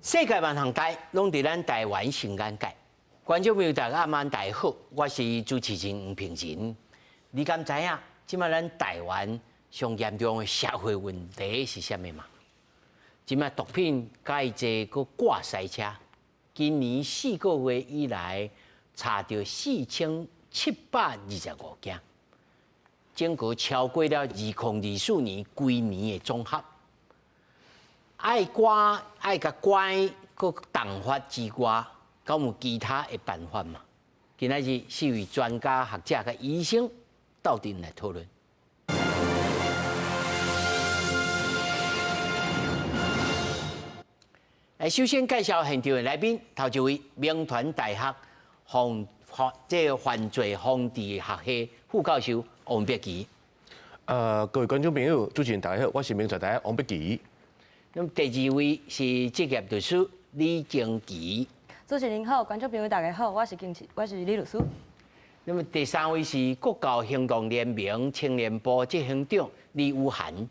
世界萬項代攏佇咱台灣新眼界。觀眾朋友大家暗晚大家好，我是主持人黃平仁。你敢知影？這擺咱台灣上嚴重的社會問題是啥物嗎？這擺毒品佮這個掛賽車，今年4個月以來查著4725件，整個超過了2024年規年的總和。愛關愛共關閣重罰之外，敢有其他的辦法嗎？今仔日四位專家學者佮醫生鬥陣來討論。來，首先介紹現場的來賓，頭一位，銘傳大學防這個犯罪防治學系副教授王碧琪。各位觀眾朋友，主持人大家好，我是銘傳大學王碧琪。那麼第二位是職業律師李菁琪。主持人好，觀眾朋友大家好，我是李律師。那麼第三位是國教行動聯盟青年部執行長李宇涵。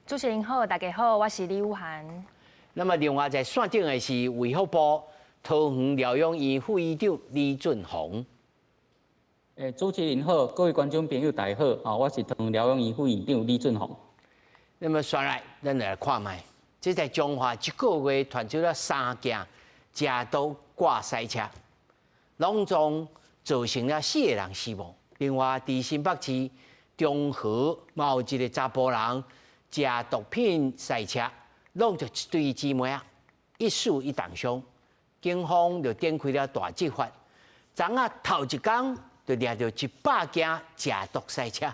主持人好，大家好，我是李宇涵。那麼另外在線頂的是衛福部桃園療養院副院長李俊宏。主持人好，各位觀眾朋友大家好，我是桃園療養院副院長李俊宏。那麼紲來，咱來看覓。這在彰化一個月傳出了三件食毒掛賽車，攏總造成了四個人死亡。另外，佇新北市中和嘛有一個查埔人食毒品賽車，弄著一對姊妹仔，一死一重傷。警方就展開了大執法，昨仔頭一工就掠著100件食毒賽車。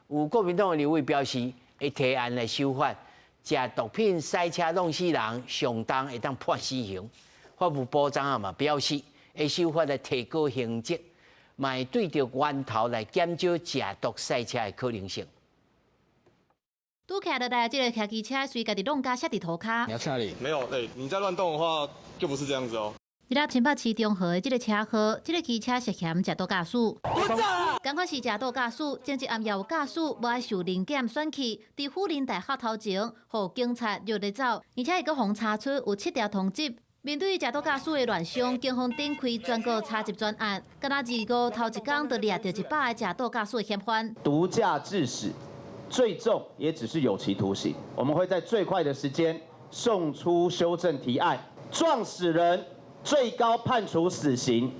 有國民黨的立委表示，會提案來修法。食毒品賽車弄死人，上重會當判死刑。法務部長嘛表示，會修法來提高刑責，嘛會對著源頭來減少食毒賽車的可能性。拄騎落來，這个騎機車隨家己弄家摔佇塗跤。你要去哪裡？沒有，欸，你再亂動的話，就不是這樣子哦。佇咧新北市中和的這个車禍，這个機車涉嫌食毒駕駛。仝款是食毒駕駛，前一暗也有駕駛無愛受臨檢選去，佇輔仁大學頭前，予警察掠咧走，而且伊閣予查出有七條通緝。面對食毒駕駛的亂象，警方展開全國查緝專案，敢若二五頭一工就掠著100個食毒駕駛的嫌犯。毒駕致死，最重也只是有期徒刑。我們會在最快的時間送出修正提案，撞死人最高判處死刑，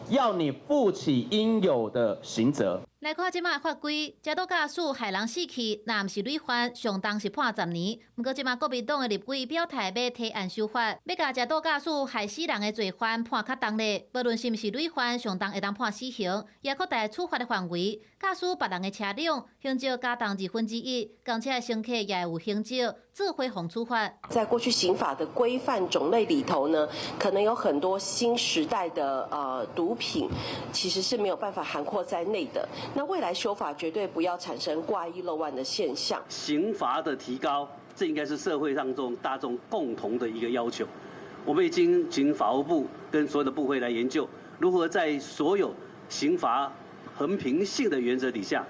要你負起應有的刑責。來看這擺法規，食毒駕駛害人死去，若毋是累犯，上重是判10年。毋過這擺國民黨的立委表態欲提案修法，欲共食毒駕駛害死人的罪犯判較重咧，無論是毋是累犯，上重會當判死刑，也擴大處罰的範圍。駕駛別人的車輛，刑責加重1/2，公車的乘客也會有刑責，做伙予處罰。在過去刑法的規範種類裡頭呢，可能有很多新時代的毒品，其實是沒有辦法涵括在內的。那未來修法絕對不要產生掛一漏萬的現象。刑罰的提高，這應該是社會上中大眾共同的一個要求。我們已經請法務部跟所有的部會來研究，如何在所有刑罰衡平性的原則底下，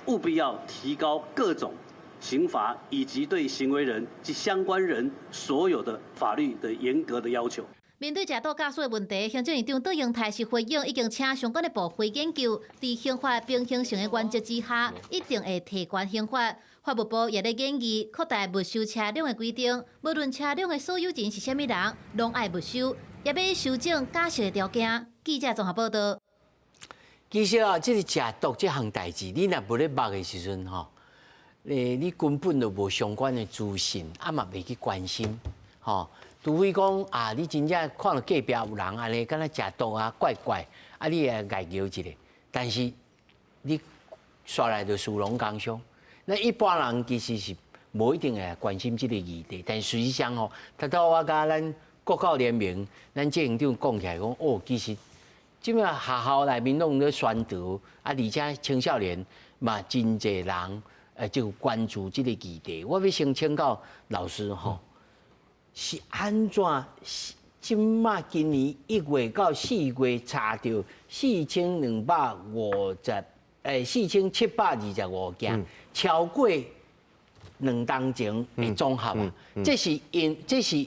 務必要提高各種刑罰以及對行為人及相關人所有的法律的嚴格的要求。面對食毒駕駛的問題，行政院長卓榮泰是回應，已經請相關的部會研究，佇刑法平衡性的原則之下，一定會提懸刑罰。法務部也咧研議擴大沒收車輛的規定，無論車輛的所有人是啥物人，攏愛沒收，也欲修正假釋的條件。記者綜合報道。其實啊，這个食毒這項代誌，你若無咧目的時陣吼，你根本就無相關的資訊，啊嘛袂去關心，吼。除非講啊，你真正看著隔壁有人按呢，敢若食毒啊，怪怪，啊，你會研究一下。但是你煞來就事攏工傷。那一般人其實是無一定會關心這个議題，但實際上吼，頭拄我佮咱國教聯盟，咱執行長講起來講，哦，其實這擺學校內面攏咧宣導，啊，而且青少年嘛真濟人就關注這个議題。我欲先請教老師吼。是按怎？這擺今年1月到4月查著4250，4725件，超過兩冬前的總和啊！這是因這是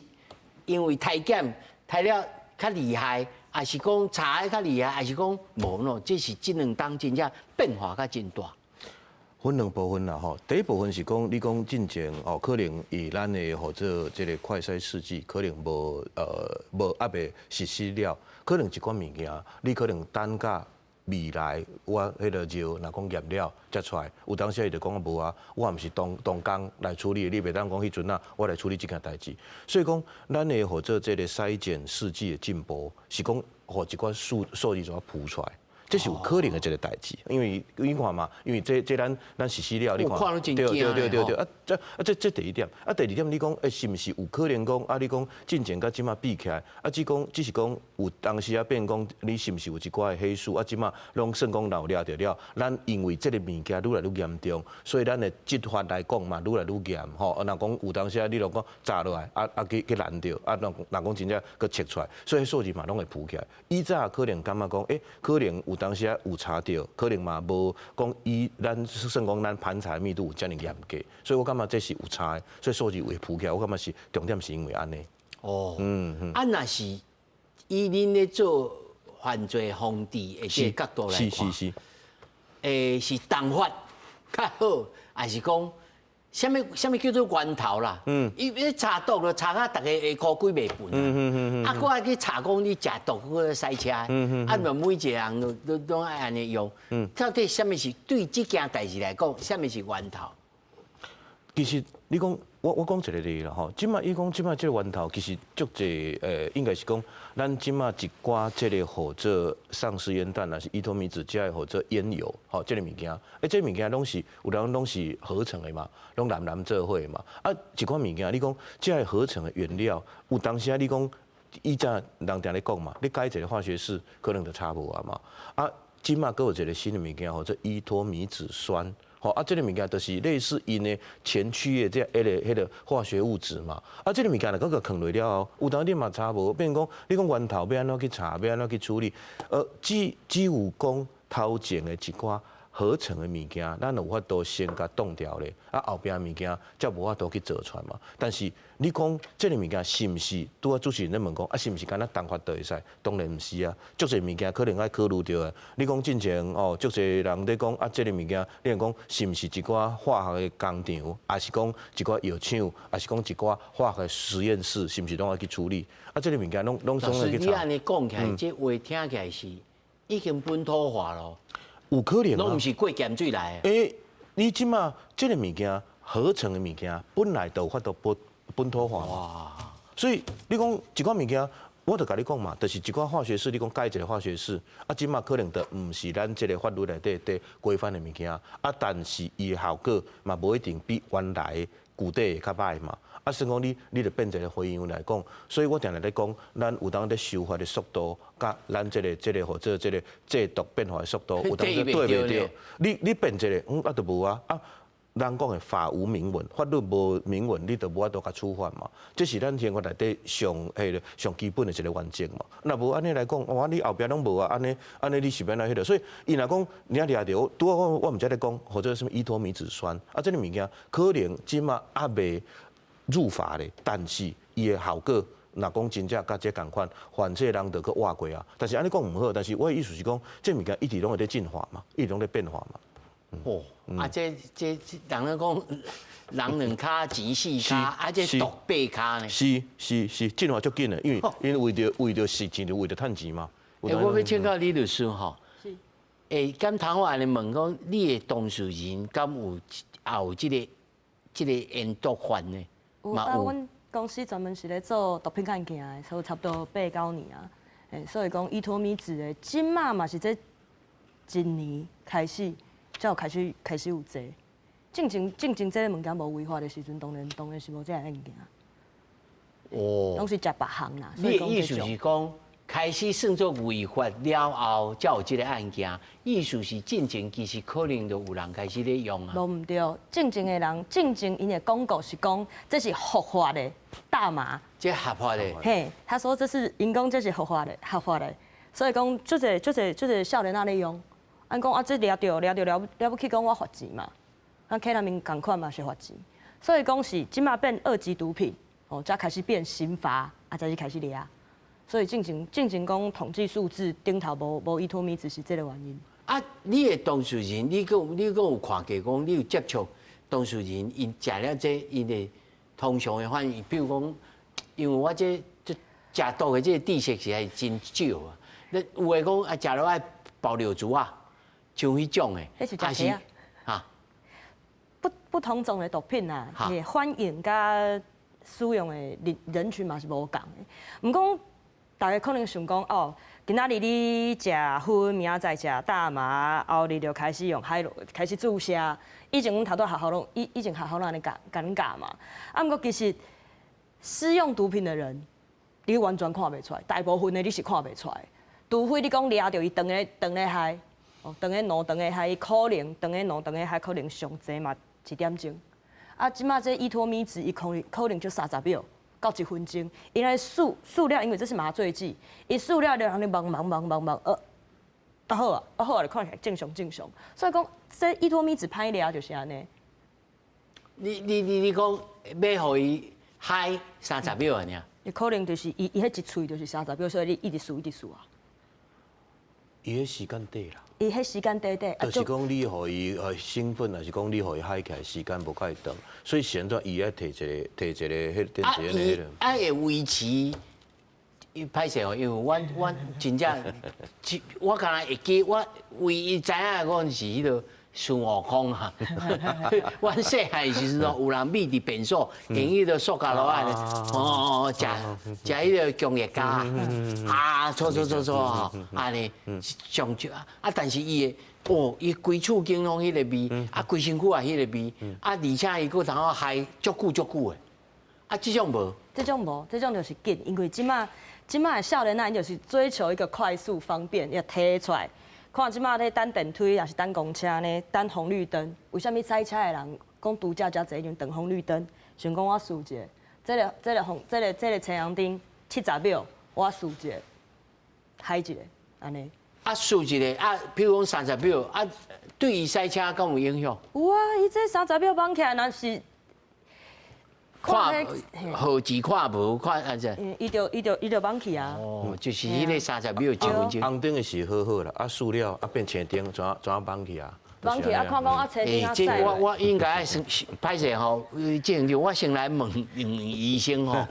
因為篩檢篩了較厲害，還是講查得較厲害，還是講無喏？這是這兩冬真正變化較真大。分兩部分啦吼，第一部分是講你講進前哦，可能以咱的或者這個快篩試劑可能無猶未實施了，可能一寡物件你可能等甲未來我彼個尿若講驗了才出來，有當時伊就講無啊，我毋是當當工來處理，你袂當講彼陣啊，我來處理這件代誌。所以講，咱的或者這個篩檢試劑的進步，是講予一寡數字怎浮出來。這是有可能的一個代誌，因為你看嘛，因為這咱實施了，你看，對對對對對，啊這啊這這第一點，啊第二點你講，欸是毋是有可能講，啊你講進前佮這馬比起來，啊只講只是講有當時啊變講，你是毋是有一寡的黑數，啊這馬攏算講老掠著了，咱因為這個物件愈來愈嚴重，所以咱的執法來講嘛愈來愈嚴，吼，啊若講有當時啊你若講查落來，啊去攔著，啊若若講真正閣測出來，所以數字嘛攏會浮起來。以早可能感覺講，欸可能有當時啊有查著，可能嘛無講以咱算講咱盤查密度有遮爾嚴格，所以我感覺這是有差的，所以數字會浮起來，我感覺是重點是因為按呢。哦，啊若是以恁咧做犯罪防治的這個角度來看，是重罰較好，還是講啥物啥物叫做源頭啦？伊你查毒就查甲逐家下箍幾袂笨啊，閣愛去查講你食毒閣駛車，啊，嘛每一個人攏愛按呢用。到底啥物是對這件代誌來講，啥物是源頭？其實你講我講一個例啦吼，這馬伊講這馬這個源頭其實足濟應該是講咱這馬一寡這個號做喪屍煙彈，還是依托咪酯，這個號做煙油，吼，這個物件，欸，這個物件攏是有人攏是合成的嘛，攏藍藍做伙的嘛。啊，一寡物件你講這個合成的原料，有當時啊，你講以前人定咧講嘛，你改一個化學式可能就查無啊嘛。啊，這馬閣有一個新的物件號做依托咪酯酸。吼啊，這個物件就是類似𪜶的前驅的這彼個化學物質嘛。啊，這個物件若閣閣囥落了後，有當你嘛查無，變講你講源頭欲按怎去查，欲按怎去處理？只有講頭前的一寡合成的物件，咱有法度先共擋掉咧，啊後壁物件才無法度去做出來嘛。但是你講這個物件是毋是？拄仔主持人咧問講，啊是毋是干焦重罰就會使？當然毋是啊，足濟物件可能愛考慮著的。你講進前哦，足濟人咧講啊，這個物件，你講是毋是一寡化學的工廠，還是講一寡藥廠，還是講一寡化學實驗室，是毋是攏愛去處理？啊，這個物件攏攏總愛去查。你按呢講起來，這話聽起來是已經本土化咯。有可能攏毋是過鹹水來的。欸，你這馬這個物件合成的物件，本來就有法度本土化。哇！所以你講一寡物件，我就共你講嘛，就是一寡化學式，你講改一個化學式，啊，這馬可能就毋是咱這個法律內底佇規範的物件，啊，但是伊的效果嘛無一定比原來舊底會較歹嘛。啊，算講你就變一個花樣來講，所以我定定咧講，咱有當咧修法的速度，佮咱這個或者這個制度變化的速度，有當時對袂著。你變一個，啊，就無啊，啊，人講的法無明文，法律無明文，你就無法度共處罰嘛。這是咱憲法內底上彼個上基本的一個原則嘛。若無按呢來講，哇，你後壁攏無啊，按呢按呢你是欲按怎彼個？所以伊若講你若掠著，拄仔我毋才咧講，或者啥物依托咪酯酸，啊，這個物件可能這馬猶未入法咧，但是伊的效果，若講真正佮這仝款，犯罪人就閣活過啊。但是按呢講毋好，但是我的意思是講，這物件一直攏會咧進化嘛，一直攏咧變化嘛。哦，啊，這人咧講，人兩跤錢四跤，啊，這毒八跤呢？是是是，進化足緊的，因為因為為著是錢，就為著趁錢嘛。欸，我欲請教李律師吼，欸，敢通我按呢問講，你的當事人敢有也有這個煙毒犯呢？有啊，阮公司專門是咧做毒品案件的，所以差不多八九年啊。欸，所以講依托咪酯的，這馬嘛是這一年開始，才有開始有這。進前這個物件無違法的時陣，當然是無這個案件。哦。攏是食別項啦。你的意思是講，開始算做違法了後，才有這個案件。意思是進前其實可能就有人開始咧用啊。無毋對，進前的人，進前𪜶的廣告是講這是合法的大麻。這合法的。嘿，他說這是𪜶講這是合法的，合法的，所以講足濟足濟足濟少年仔咧用。按講啊，這掠著掠著了了不起，講我罰錢嘛。啊，Ketamine仝款嘛是罰錢，所以講是這馬變二級毒品，哦，才開始變刑罰，啊，才是開始掠。所以進前講統計數字頂頭無依托咪酯是這個原因。啊，你的當事人，你閣有看過講，你有接觸當事人，𪜶食了這𪜶的通常的反應，比如講，因為我這食毒的這個知識實在真少啊。你有的講啊，食了愛爆尿珠啊，像彼種的，彼是食啥？啊？不同種的毒品啊，會反應佮使用的人群嘛是無仝的。毋過大家可能想講哦，今仔日你食薰，明仔載食大麻，後日就開始用海洛，開始注射。以前阮頭拄學校攏以前學校攏按呢教，共阮教嘛。啊，毋過其實使用毒品的人，你完全看袂出來，大部分的你是看袂出來。除非你講掠著伊當咧 high，哦，當咧濃當咧 high，伊可能當咧濃當咧 high，可能上濟嘛一點鐘。啊，這馬這依托咪酯，伊可能就30秒到1分鐘，因為輸輸了，因為這是麻醉劑，伊輸了就予你茫茫茫茫茫，啊好啊，啊好啊，就看起來正常正常。所以講，這依托咪酯歹掠就是按呢。你講欲予伊 high 30秒按呢？伊可能就是伊彼一喙就是三十秒，所以你一直輸一直輸啊。伊彼時間短啦。伊彼時間短短。就是講你予伊興奮，還是講你予伊 high 起來時間無夠長，所以是按怎伊愛提一個提一個彼電子煙的彼個。啊，會維持，伊歹勢哦，因為阮真正，我敢若會記，我唯一知影講是彼個孫悟空啊。阮細漢的時陣有人覕佇便所，用彼個塑膠箩仔咧，哦，食食彼個強力膠，啊，搓搓搓搓吼，按呢上少啊，但是伊的哦，伊規厝間攏彼個味，啊，規身軀也彼個味，啊，而且伊閣通好 high 足久足久的，啊，這種無，這種無，這種就是緊，因為這馬的少年仔，𪜶就是追求一個快速方便，要提出來。看這馬咧等電梯，抑是等公車呢？等紅綠燈，為啥物駛車的人講拄才遮濟，因為等紅綠燈，想講我輸一下，這個紅，這個青紅燈70秒，我輸一下，high 一下，按呢。啊，輸一下啊，比如講三十秒啊，對伊駛車敢有影響？有啊，伊這三十秒綁起來，若是看號誌看無看啊？這，伊就綁去啊。哦，就是彼個三十秒一分鐘。紅燈的是好好啦，啊輸了啊變青燈，怎樣綁去啊？綁去啊，看講啊青燈啊。這我應該先歹勢吼，這樣我先來問問醫生吼，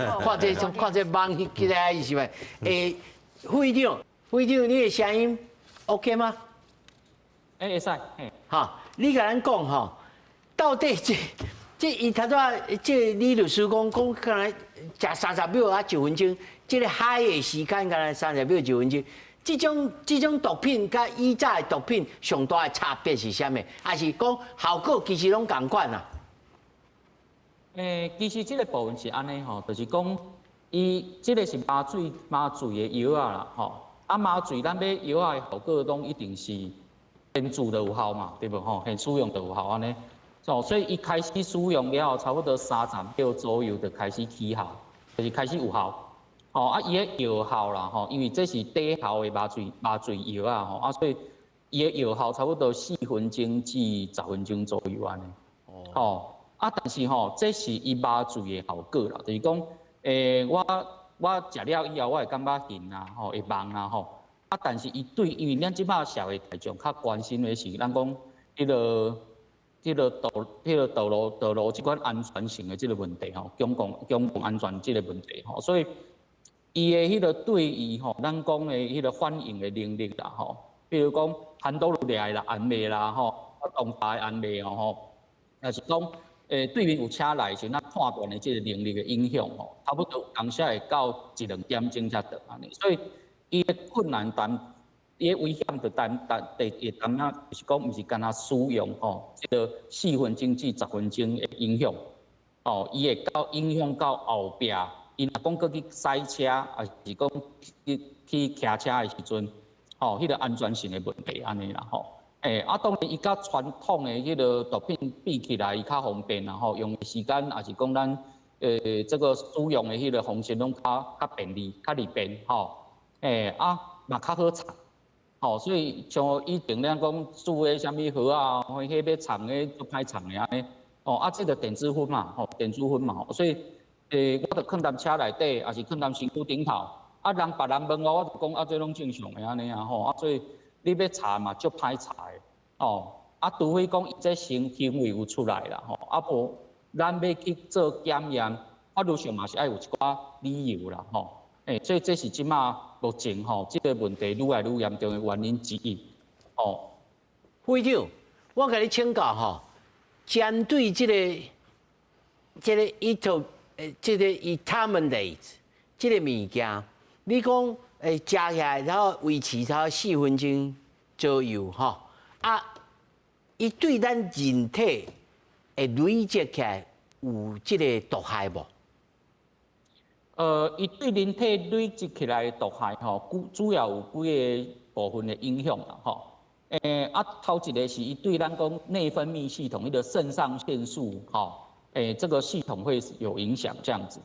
看這網起來是咪？欸，會長，會長，你的聲音 OK 嗎？欸，會使。好，你共咱講吼，到底這？這伊頭拄仔，這李律師講講，敢若食三十秒啊一分鐘，這個 high 的時間敢若三十秒一分鐘，這種毒品佮以早的毒品上大的差別是啥物？還是講效果其實攏仝款啊？欸，其實這個部分是按呢吼，就是講，伊這個是麻醉的藥仔啦，吼，啊麻醉咱買藥仔的效果攏一定是先注就有效嘛，對無吼？先使用就有效按呢。哦，所以伊開始使用了後，差不多三十秒左右就開始起效，就是開始有效。哦，啊，伊的藥效啦，吼，因為這是低效的麻醉藥啊，吼，啊，所以伊的藥效差不多4分鐘至10分鐘左右按呢。哦，啊，但是吼，這是伊麻醉的效果啦，就是講，我食了以後，我會感覺暈啊，吼，會茫啊，吼，啊，但是伊對，因為咱這擺社會大眾較關心的是，咱講彼個。這個道路這款安全性的這個問題吼，公共安全這個問題吼，所以伊的彼個對伊吼，咱講的彼個反應的能力啦吼，比如講牽導掠的啦、按袂啦吼，動大按袂哦吼，抑是講對面有車來時，咱判斷的這個能力的影響吼，差不多有當時會到一兩點鐘才轉按呢，所以伊的困難擔。伊的危險就擔擔會會當仔，就是講毋是干焦使用吼，這個4分鐘至十分鐘的影響，哦，伊會到影響到後壁，伊若講閣去駛車，抑是講去騎車的時陣，吼，彼個安全性的問題按呢啦吼。欸，啊，當然伊佮傳統的彼個毒品比起來，伊較方便啦吼，用的時間抑是講咱這個使用的彼個方式攏較便利、較利便吼。欸，啊，嘛較好藏。吼，所以像以前咱講煮的啥物盒啊，彼欲藏的足歹藏的按呢，哦，啊，這個電子薰嘛，吼，電子薰嘛，所以我就囥佇車內底，抑是囥佇身軀頂頭。啊，人別人問我，我就講啊，這攏正常的按呢啊吼。啊，所以你欲查嘛，足歹查的，哦。啊，除非講伊這性行為有出來啦，吼。啊無，咱欲去做檢驗，法律上嘛是愛有一寡理由啦，吼。所以這是這馬目前吼，這個問題愈來愈嚴重的原因之一，哦。會長，我共你請教吼，針對這個伊托，這個 etomidate 這個物件，你講食起來然後維持差不多4分鐘左右吼，啊，伊對咱人體會累積起來有這個毒害無？伊對人體累積起來的毒害吼，主要有幾个部分的影響啦，吼。啊，頭一个是伊對咱講內分泌系統，彼個腎上腺素，吼，這個系統會有影響，這樣子。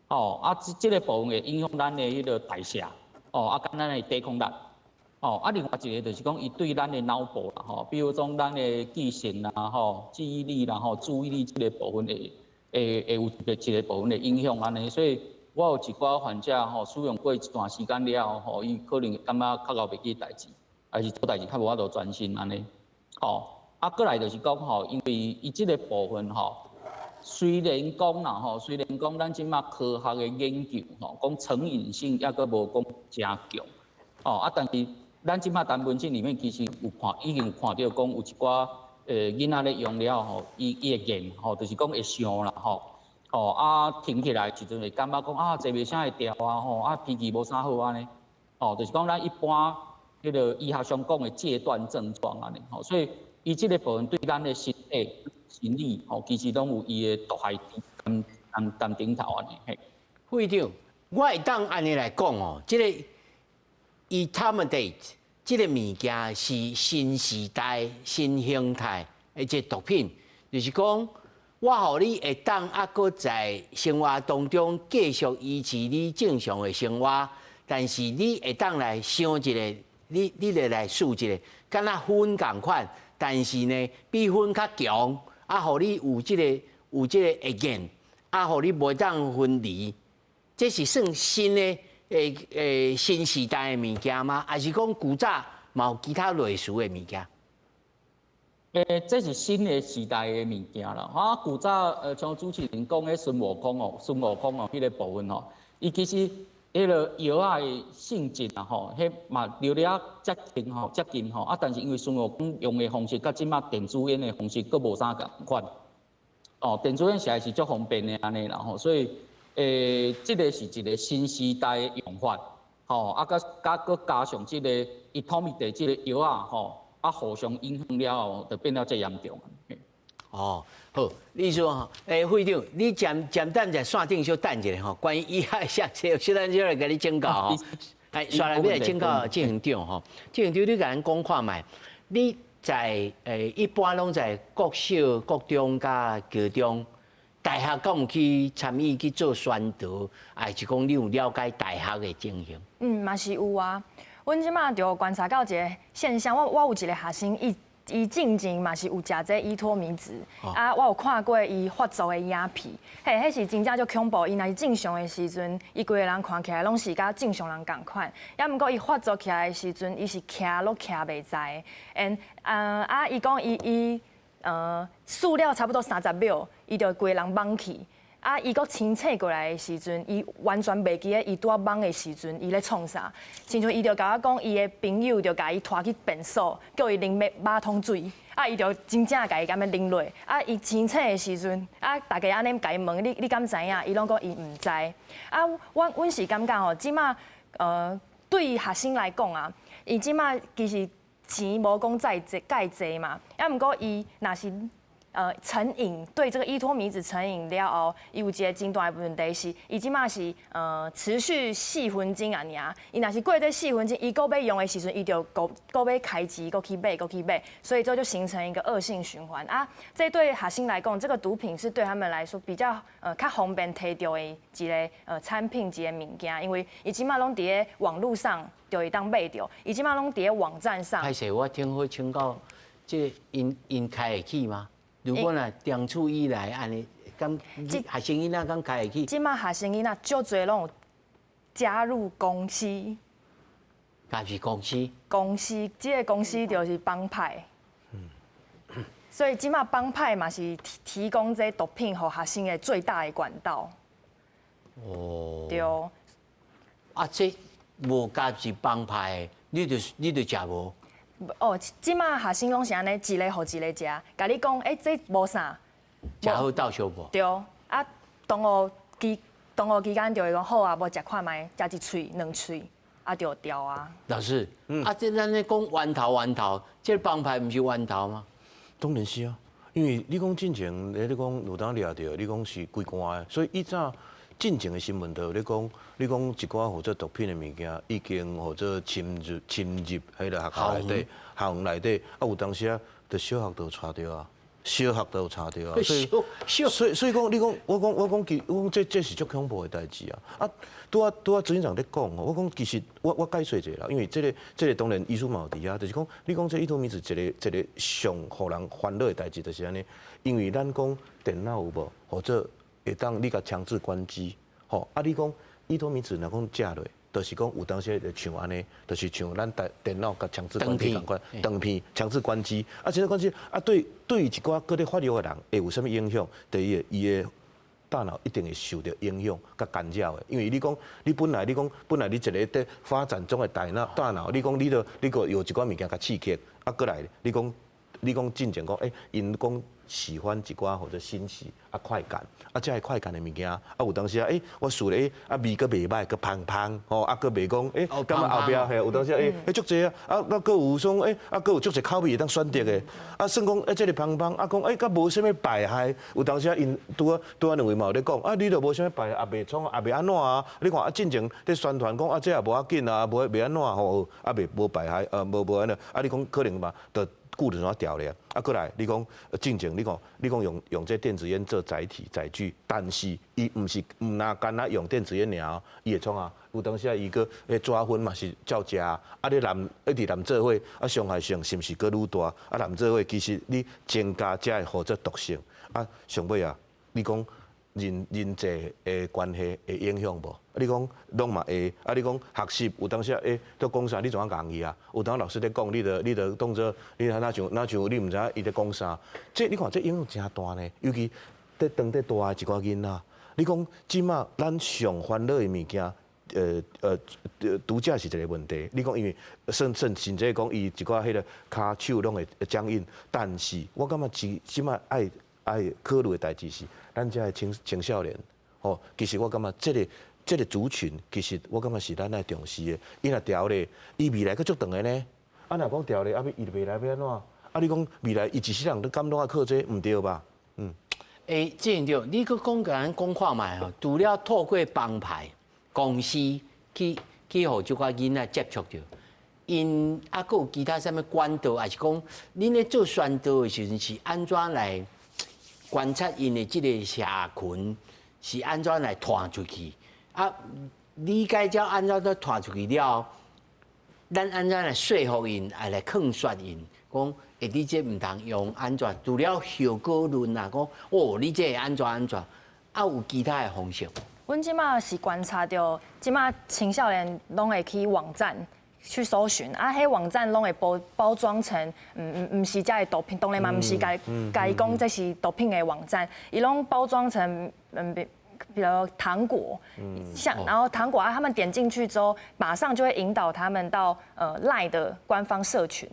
哦，啊，這個部分會影響咱的彼個代謝，哦，啊，佮咱的抵抗力。哦，啊，另外一个就是講，伊對咱的腦部啦，吼，比如講咱的記性啦，吼，記憶力啦，吼，注意力這个部分會有一個部分的影響按呢，所以我有一寡患者吼，使用過一段時間了後，吼，伊可能會感覺較𠢕袂記代誌，還是做代誌較無法度專心按呢。吼，啊，過來就是講吼，因為伊這个部分吼，雖然講啦吼，雖然講咱這馬科學的研究吼，講成癮性猶閣無講誠強，哦，啊，但是咱這馬單門診裡面其實有看，已經有看著講有一寡囡仔咧用了吼，伊會癮吼，就是講會想啦吼，吼啊停起來時陣會感覺講啊坐袂啥會牢啊吼，啊脾氣無啥好按呢，吼，就是講咱一般彼個醫學上講的戒斷症狀按呢，吼，所以伊這个部分對咱的身體、心理吼，其實攏有伊的毒害佇佇頂頭按呢。嘿。會長，我會當按呢來講哦，這个 etomidate 這个物件是新時代、新形態的這毒品，就是講我予你會當猶閣在生活當中繼續維持你正常的生活，但是你會當來想一下，你來來試一下，敢若薰仝款，但是呢比薰較強，啊，予你有這個會癮，啊，予你袂當分離，這是算新的新時代的物件嗎？還是講古早嘛有其他類似的物件？這是新的時代的物件啦。啊，古早像主持人講的孫悟空哦，孫悟空哦，彼個部分吼，伊其實彼個藥仔的性質啊吼，彼嘛著了接近吼，接近吼。啊，但是因為孫悟空用的方式，佮這馬電子菸的方式閣無啥仝款。哦，電子菸實在是足方便的按呢啦吼，所以這個是一個新時代的用法，吼，啊，佮佮閣加上這個 etomidate 這個藥仔吼，啊，互相影響了後，就變了這嚴重。哦，好，你說吼，會長，你暫暫等在線頂小等一下吼，關於以下下小小等小來共你請教吼，哎，煞來欲來請教執行長吼，執行長你共咱講看覓，你在一般攏在國小、國中佮高中、大學，敢有去參與去做宣導，還是講你有了解大學的情形？嗯，嘛是有啊。阮這馬就觀察到一個現象，我有一個學生，伊進前嘛是有食這依托咪酯，啊，我有看過伊發作的影片，嘿，彼是真正足恐怖。伊若是正常的時陣，伊規个人看起來攏是佮正常人仝款，抑毋過伊發作起來的時陣，伊是徛攏徛袂在。and 啊，伊講伊輸了差不多30秒，伊就規个人懵去。啊！伊閣清醒過來的時陣，伊完全袂記得伊拄仔懵的時陣，伊咧創啥。親像伊就共我講，伊的朋友就共伊拖去便所，叫伊啉馬桶水。啊！伊就真正共伊按呢啉落。啊！伊清醒的時陣，啊！大家按呢共伊問你，你敢知影？伊攏講伊毋知。啊！阮是感覺吼，這馬對學生來講啊，伊這馬其實錢無講再濟蓋濟嘛，啊，毋過伊若是成癮，對這個依托咪酯成癮了後，伊有一個真大的問題是，伊這馬是持續4分鐘按呢爾，伊若是過這四分鐘，伊閣欲用的時陣，伊就閣閣欲開錢，閣去買，閣去買，所以這就形成一個惡性循環啊。這對學生來講，這個毒品是對他們來說比較較方便提著的一个產品，一个物件，因為伊這馬攏佇咧網路上就會當買著，伊這馬攏佇咧網站上。歹勢，我聽好請教，這𪜶𪜶開會起嗎？如果若長此以來按呢，敢學生囡仔敢開會去？這馬學生囡仔足濟攏有加入公司。加入公司？公司，這個公司就是幫派。所以這馬幫派嘛是提供這毒品予學生的最大的管道。哦。對。啊，這無加入幫派，你就食無？哦，這馬學生攏是按呢，一个予一个食，共你講，欸，這無啥。食好鬥相報。對，啊，同學期間就會講好啊，無食看覓，食一喙兩喙，啊就掉啊。老師，啊，這咱咧講源頭源頭，這個幫派毋是源頭嗎？當然是啊，因為你講進前，你講有當掠著，你講是規罐的，所以以早進前的新聞就咧講，你講一寡號做毒品的物件，已經號做侵入彼个學校內底，校園內底，啊有當時啊，就小學都有查著啊，小學都有查著啊，所以所以講，你講我講這是足恐怖的代誌啊！啊，拄仔執行長咧講吼，我講其實我解說一下啦，因為這個當然醫師嘛有佇遐，就是講你講這依托咪酯一個上予人煩惱的代誌就是按呢，因為咱講電腦有無，或者會當你共強制關機，吼啊你講依托咪酯若講食落，就是講有當時就像按呢，就是像咱台電腦共強制關機仝款，斷片強制關機，啊強制關機啊對於一寡閣咧發育的人會有啥物影響？第一个，伊的大腦一定會受著影響，佮干擾的，因為你講你本來你講本來你一个佇發展中的大腦，你講你著你閣有一寡物件共刺激，啊閣來你講進前講，欸，𪜶講喜歡一寡或者新奇啊快感，啊這个快感的物件，啊有當時啊，欸，我試咧，啊味閣袂䆀，閣芳芳，吼，啊閣袂講，欸，感覺後壁嘿有當時啊，欸，欸足濟啊，啊啊閣有說，欸，啊閣有足濟口味會當選擇的，啊算講，欸這个芳芳，啊講，欸閣無啥物排害，有當時啊𪜶拄仔兩位嘛有咧講，啊你著無啥物排害，也袂創，也袂按怎啊，你看啊進前咧宣傳講啊這也無要緊啊，無袂按怎吼，啊袂無排害，無按怎，啊你講可能嘛，著久就怎掉咧？啊，閣來，你講進前，你講用這電子菸做載體載具，但是伊毋是毋若干焦用電子菸爾，伊會創啊？有當時啊，伊閣彼抓薰嘛是照食啊。啊，你濫一直濫做伙，啊，傷害性是毋是閣愈大？啊，濫做伙其實你增加這个號做毒性。啊，上尾啊，你講人際的關係會影響無？你講攏嘛會，啊！你講學習有當時啊，欸，都講啥？你怎啊共伊啊？有當老師咧講，你著當做你若像你毋知影伊咧講啥？這你看這影響誠大呢，尤其佇當佇大的一寡囡仔。你講這馬咱上煩惱的物件，毒駕是一個問題。你講因為甚至講伊一寡彼个跤手攏會僵硬，但是我感覺這馬愛考慮的代誌是，咱遮的青少年，吼，其實我感覺這個族群，其實我感覺是咱愛重視的。伊若調咧，伊未來閣足長的呢。啊，若講調咧，啊，伊未來欲按怎？啊，你講未來伊一世人都敢攏愛靠這個，毋對吧？嗯。欸，這樣對，你閣講共咱講看覓吼，除了透過幫派公司去予這寡囡仔接觸著，𪜶啊，閣有其他啥物管道，抑是講恁咧做宣導的時陣是按怎來觀察𪜶的這个社群是按怎來傳出去？啊，理解了按怎都傳出去了，咱按怎來說服𪜶，愛來勸說𪜶，講欸，你這毋通用按怎？除了後果論啊，講哦，你這會按怎按怎，啊有其他的方式？阮這馬是觀察著，這馬青少年攏會去網站去搜尋，啊，彼網站攏會包裝成，毋是遮的毒品，當然嘛毋是共伊講這是毒品的網站，伊攏包裝成比如糖果，像然後糖果啊，他們點進去之後，馬上就會引導他們到LINE 的官方社群，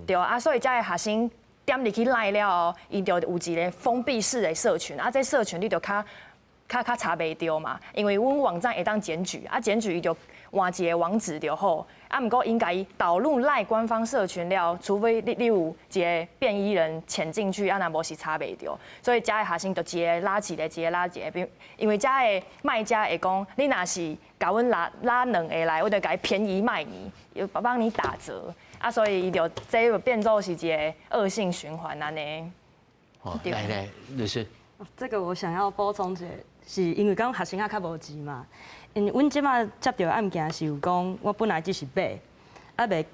對啊，所以遮的學生點入去 LINE 了後，伊就有一个封閉式的社群，啊，這社群你就較查袂著嘛，因為阮網站會當檢舉，啊，檢舉伊就換一个網址就好，啊，毋過𪜶共伊導入 LINE 官方社群了，除非你有一个便衣人潛進去，啊，若無是查袂著，所以遮的學生就一个拉一个，一个拉一个，因為遮的賣家會講，你若是共阮拉兩个來，我就共伊便宜賣你，又幫你打折，啊，所以伊就這就變做是一个惡性循環按呢。哦，來來，律師。這個我想要補充一下，是因為講學生仔較無錢嘛。因為阮這馬接著案件是有講，我本來只是買，啊賣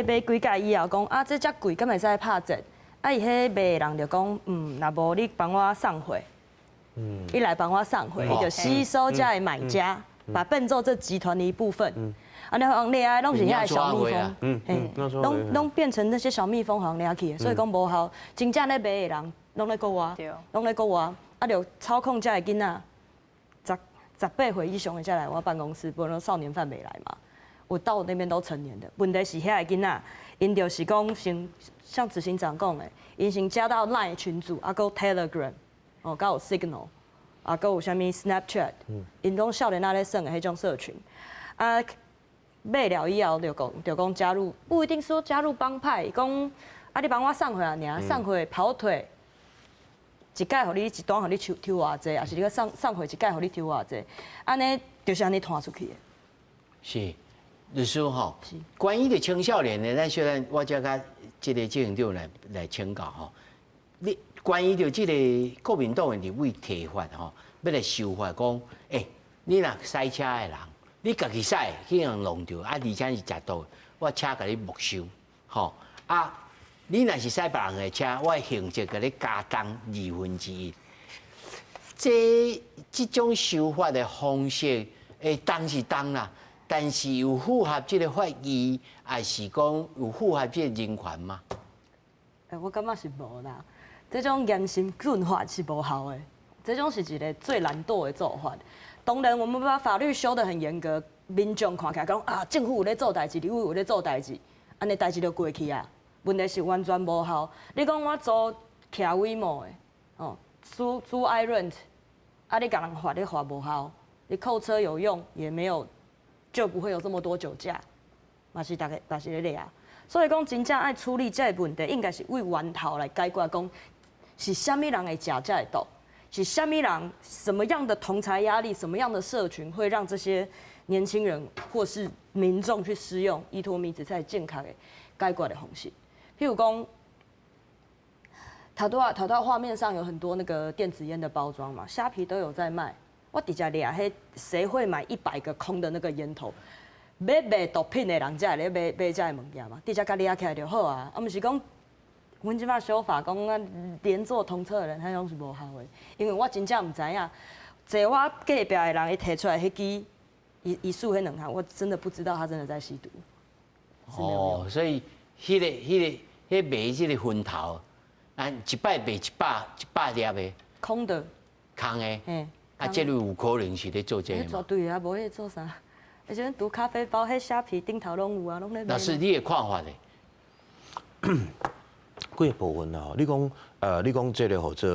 買幾蓋以後講啊，這遮貴，敢會使拍折？啊，伊彼賣的人就講，若無你幫我送貨，伊來幫我送貨，伊就吸收遮的買家，把變做這集團的一部分。啊，你講掠的攏是遐个小蜜蜂，嘿，攏攏變成那些小蜜蜂予人掠去，所以講無效。真正咧賣的人，攏咧國外，攏咧國外，啊，就操控遮的囡仔，18歲以上的才來我辦公室，無論少年犯袂來嘛。我到那邊都成年的，問題是遐个囡仔，𪜶就是講先像執行長講的，𪜶先加到 Line 群組，啊，閣 Telegram，哦，閣有 Signal，啊，閣有啥物 Snapchat，𪜶攏少年仔咧耍的彼種社群，啊。買了以後就講，就講加入，不一定說加入幫派，講啊你幫我送貨爾，送貨跑腿，一蓋予你一單予你抽抽偌濟，抑是你閣送送貨一蓋予你抽偌濟，按呢就是按呢拖出去的。是，律師吼，關於著青少年的，咱雖然我才佮這个執行長來來請教吼，你關於著這个國民黨的立委提法吼，欲來修法講，欸，你若駛車的人。你家己駛去予人弄著，啊，而且是食毒，我車共你沒收，吼啊！你若是駛別人的車，我刑責共你加重1/2。這這種修法的方式，會重是重啦，但是有符合這个法義，抑是講有符合這个人權嗎？欸，我感覺是無啦。這種嚴刑峻法是無效的，這種是一个最懶惰的做法。當然，我們把法律修得很嚴格，民眾看起來講啊，政府有咧做代誌，立委有咧做代誌，按呢代誌就過去啊。問題是完全無效。你講我租徛 WeMo 的，哦，租租 iRent，啊，你共人罰，你罰無效，你扣車有用也沒有，就不會有這麼多酒駕，嘛是逐个嘛是咧掠。所以講，真正愛處理這个問題，應該是為源頭來解決，講是啥物人會食這个毒。是啥物人，什麼樣的同儕壓力，什麼樣的社群會讓這些年輕人或是民眾去施用依托咪酯，才是正確的解決的方式。譬如講，頭拄仔頭拄仔畫面上有很多那個電子菸的包裝嘛，蝦皮都有在賣。我直接掠彼，誰會買100個空的那個菸頭？欲賣毒品的人才會咧買買這个物件嘛，直接共掠起來就好啊。啊，毋是講。阮這擺修法講啊，連坐同車的人，彼種是無效的，因為我真正毋知影，坐我隔壁的人，伊提出來彼支，伊伊數彼兩項，我真的不知道他真的在吸毒。哦，所以彼个彼个彼賣這个薰頭，啊，一擺賣100 100粒的。空的。空的。嗯。啊，這個有可能是咧做這个嗎？對啊，無彼做啥？而且毒咖啡包、彼蝦皮頂頭攏有啊，攏咧賣。老師，你的看法咧？幾個部分啊，你講你講這个號做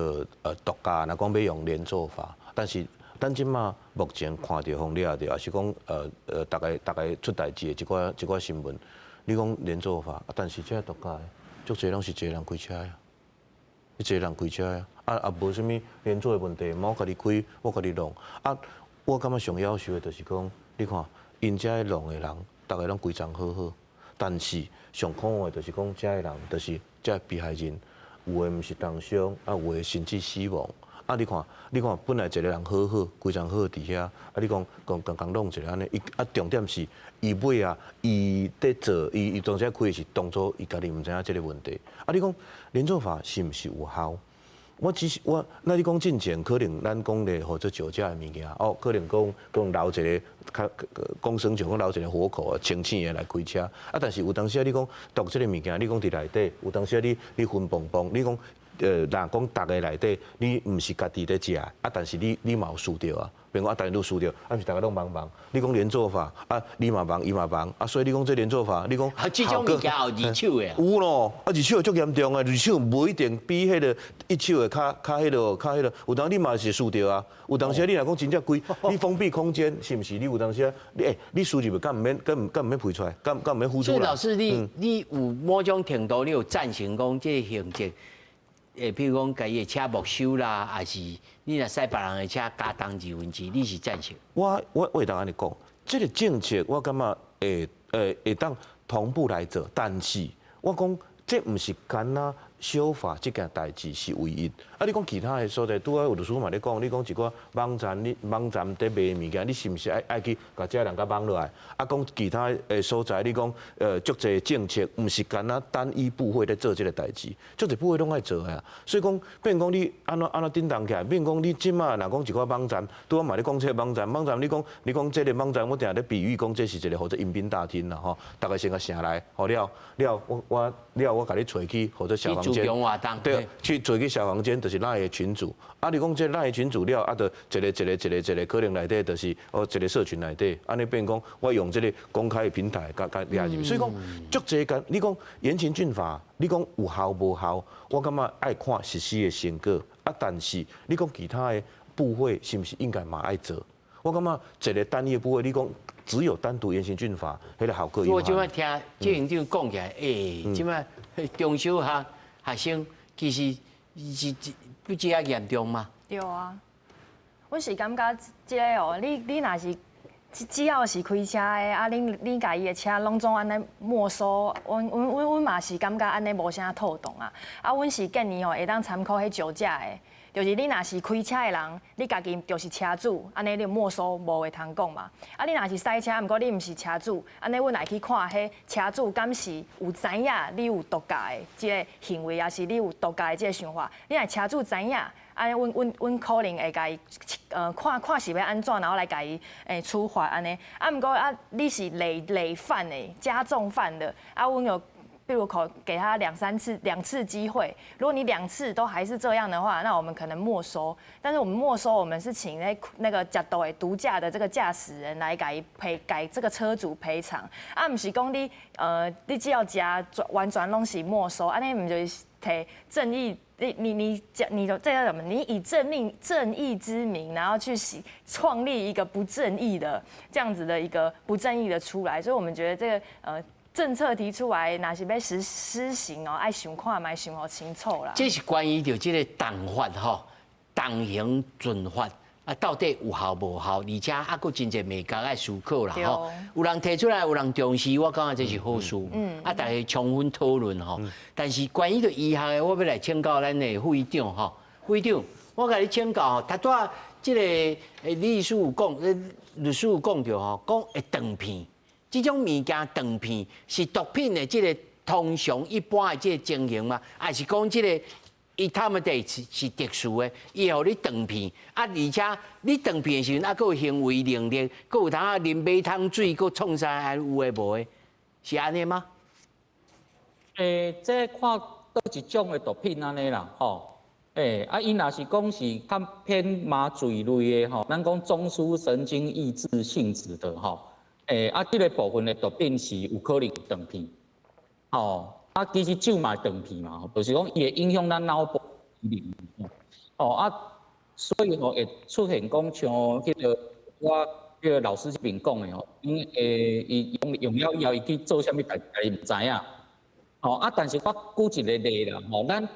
毒駕，若講欲用連坐法，但是咱這馬目前看著予掠著，抑是講逐个逐个出代誌的一寡一寡新聞，你講連坐法，但是這毒駕的，足濟攏是一个人開車啊，一個人開車啊，啊啊無啥物連坐的問題，我家己開，我家己弄，啊，我感覺上夭壽的就是講，你看，𪜶遮的弄的人，逐个攏規層好好，但是上可惡的就是講，遮的人就是遮被害人，有的毋是重傷，啊有的甚至死亡。啊你看，你看本來一個人好好，規層好佇遐，啊你講講共共弄一个按呢，伊啊重點是伊尾啊，伊佇做，伊伊當時開的是當初伊家己毋知影這个問題。啊你講連坐法是毋是有效？我只是我，那你講進前可能咱講咧，號做酒駕的物件，哦，可能講講留一个較講耍就講留一个活口啊，清醒的來開車。啊，但是有當時啊，你講毒這个物件，你講佇內底，有當時啊，你你薰磅磅，你講若講逐个內底，你毋是家己咧食，啊，但是你你嘛有輸著啊。比如講啊，逐个都輸著，啊，毋是逐个攏茫茫。你講連坐法，啊，你嘛茫，伊嘛茫，啊，所以你講這連坐法，你講啊，這種物件有二手的。有咯，啊，二手的足嚴重啊，二手無一定比彼个一手的較較彼个較彼个，有當你嘛是輸著啊。有當時你若講真正規，你封閉空間是毋是？你有當時啊，你欸，你輸入去敢毋免，敢敢毋免賠出來，敢敢毋免付出來。所以老師，你你有某種程度，你有贊成講這个刑責？欸，譬如講，共伊的車沒收啦，抑是你若駛別人的車加重1/2，你是贊成？我我我會當按呢講，這个政策我感覺會會會當同步來做，但是我講這毋是干焦修法這件代誌是唯一。啊，你講其他的所在，拄仔有律師嘛咧講，你講一寡網站，你網站佇賣物件，你是毋是愛去共這人共綁落來？啊，講其他的所在，你講足濟政策，毋是干焦單一部會咧做這個代誌，足濟部會攏愛做的啊。所以講，變講你按怎按怎叮當起來，變講你這馬若講一寡網站，拄仔嘛咧講這個網站，網站你講你講這個網站，我定咧比喻講這是一個號做迎賓大廳啦吼，逐家先共城來，好了了我我了我共你揣去號做小房間，對，去揣去小房間，就是咱的群組。啊，你講這咱的群組了，啊，就一個一個一個一個可能內底就是哦一個社群內底，按呢變講我用這個公開的平台共共掠入去，所以講足濟間，你講嚴刑峻法，你講有效無效，我感覺愛看實施的成果。啊，但是你講其他的部會是毋是應該嘛愛做？我感覺一個單一的部會，你講只有單獨嚴刑峻法，彼個效果。我這擺聽執行長講起來，欸，這擺中小學學生其實是不止遐嚴重嗎？對啊，阮是感覺這个哦，你若是只要是開車的，啊，恁共伊的車攏總按呢沒收，阮嘛是感覺按呢無啥妥當啊。啊，阮是建議吼，會當參考彼酒駕的，就是你若是開車的人，你家己就是車主，按呢你沒收無話通講嘛。啊，你若是駛車，毋過你毋是車主，按呢阮來去看彼車主敢是有知影你有毒駕的這个行為，抑是你有毒駕的這个想法。你若車主知影，按呢阮可能會共伊看看是欲按怎，然後來共伊處罰按呢。啊，毋過啊，你是累犯的加重犯的，啊，阮有。比如可給他兩三次兩次機會，如果你兩次都還是這樣的話，那我們可能沒收。但是我們沒收，我們是請那個食毒的毒駕的這個駕駛人來共賠，共這個車主賠償。啊，毋是講你只要食完全攏是沒收，按呢毋就是提正義？你你你講你的這叫什麼？你以正義之名，然後去創立一個不正義的這樣子的一個不正義的出來，所以我們覺得這個政策提出來，若是欲施行哦，愛想看覓，想予清楚啦。這是關於著這個重罰吼，重刑峻法啊，到底有效無效？而且猶閣真濟眉角愛思考啦吼。有人提出來，有人重視，我感覺這是好事。啊，大家充分討論吼。但是關於著醫學的，我欲來請教咱的副院長吼。副院長，我共你請教吼，頭拄仔這个律師有講，律師有講著吼，講會斷片。這種物件斷片是毒品的這个通常一般的這个情形嗎？還是講這个伊他們的是特殊的，伊會予你斷片啊？而且你斷片的時陣，猶閣有行為能力，閣有通啊啉馬桶水，閣創啥有的無的，是按呢嗎？這看佗一種的毒品按呢啦，吼。啊，伊若是講是較偏麻醉類的吼，咱講中樞神經抑制性質的吼。啊，這個部分的毒品是有可能斷片，吼，啊，其實酒嘛會斷片嘛，就是講伊會影響咱腦部機能，哦啊，所以吼會出現講像彼個我彼個老師這邊講的吼，𪜶伊用用了以後，伊去做啥物代誌，伊毋知影，吼啊，但是我舉一個例啦，吼，咱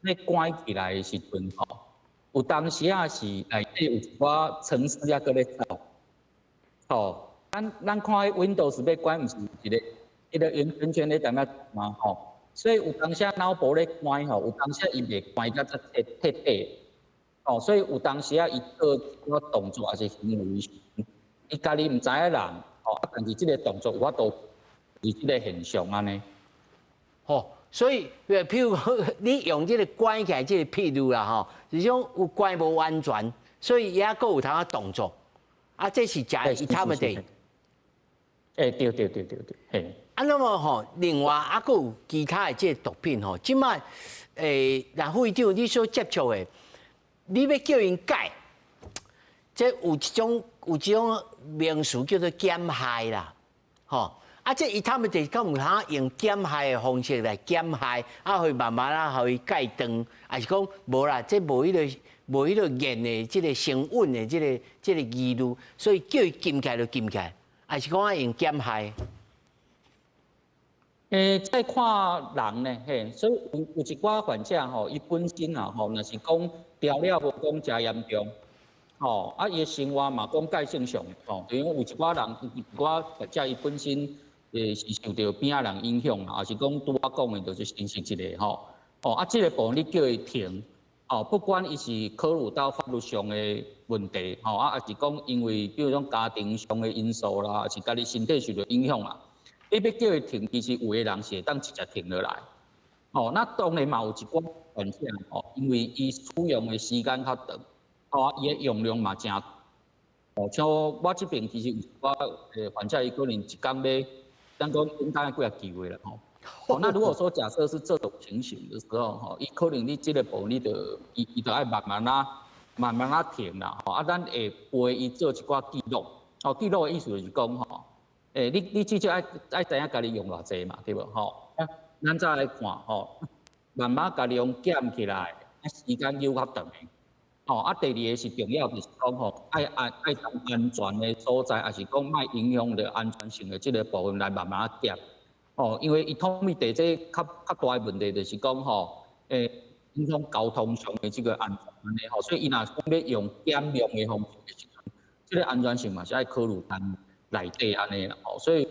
咧關起來的時陣吼，有當時仔是內底有一寡程式猶閣咧走，吼。咱看彼 Windows 欲關，毋是一个一个圓圈圈咧踮遐嘛吼，所以有當時腦部咧關吼，有當時伊袂關甲遮徹底，吼，所以有當時仔伊做一寡動作抑是行為，伊家己毋知影人，吼，啊，但是這個動作有法度是這個現象按呢。吼，所以，譬如講，你用這個關起來這個譬喻啦，吼，是講有關無完全，所以猶閣有通仔動作，啊，這是食伊他們的。對對對對對，嘿。啊，那麼吼，另外猶閣有其他的這個毒品吼，這擺若副院長你所接觸的，你欲叫𪜶戒，這有一種名詞叫做減害啦，吼。啊，這伊他們就敢有通用減害的方式來減害，啊，會慢慢啊，予伊戒斷，抑是講無啦，這無彼個癮的這個成癮的這個疑慮，所以叫伊禁起來就禁起來，抑是講愛用減害？這看人呢，嘿，所以有一寡患者吼，伊本身啊吼，若是講調了無講誠嚴重，吼，啊，伊的生活嘛講較正常，吼，因為有一寡人，有一寡患者伊本身是受著邊仔人影響，抑是講拄仔講的，就是認識一個吼，哦，啊，這個部分你叫伊停，哦，不管伊是考慮到法律上的問題，吼，啊，抑是講因為比如講家庭上的因素啦，抑是家己身體受著影響啦，你欲叫伊停，其實有的人是會當直接停落來。哦，那當然嘛有一寡患者吼，因為伊使用的時間較長，哦，伊的用量嘛誠，哦，像我這邊其實有一寡患者，伊可能一工欲，咱講簡單幾若球的啦吼。哦，那如果說假設是這種情形的時候，吼，伊可能你這個部分你就伊就愛慢慢仔、慢慢仔停啦，吼，啊，咱會陪伊做一寡記錄，哦，記錄的意思就是講，吼，你至少愛知影家己用偌濟嘛，對無，吼，啊，咱再來看，吼，慢慢共量減起來，啊，時間又較長的，吼，啊，第二个是重要，就是講吼，愛愛當安全的所在，抑是講莫影響著安全性的這个部分來慢慢減。哦，因為依托咪酯這較較大的問題就是講吼，影響交通上的這個安全按呢吼，所以伊若講欲用減量的方式的時陣，這个安全性嘛是愛考慮佇內底按呢啦吼，所以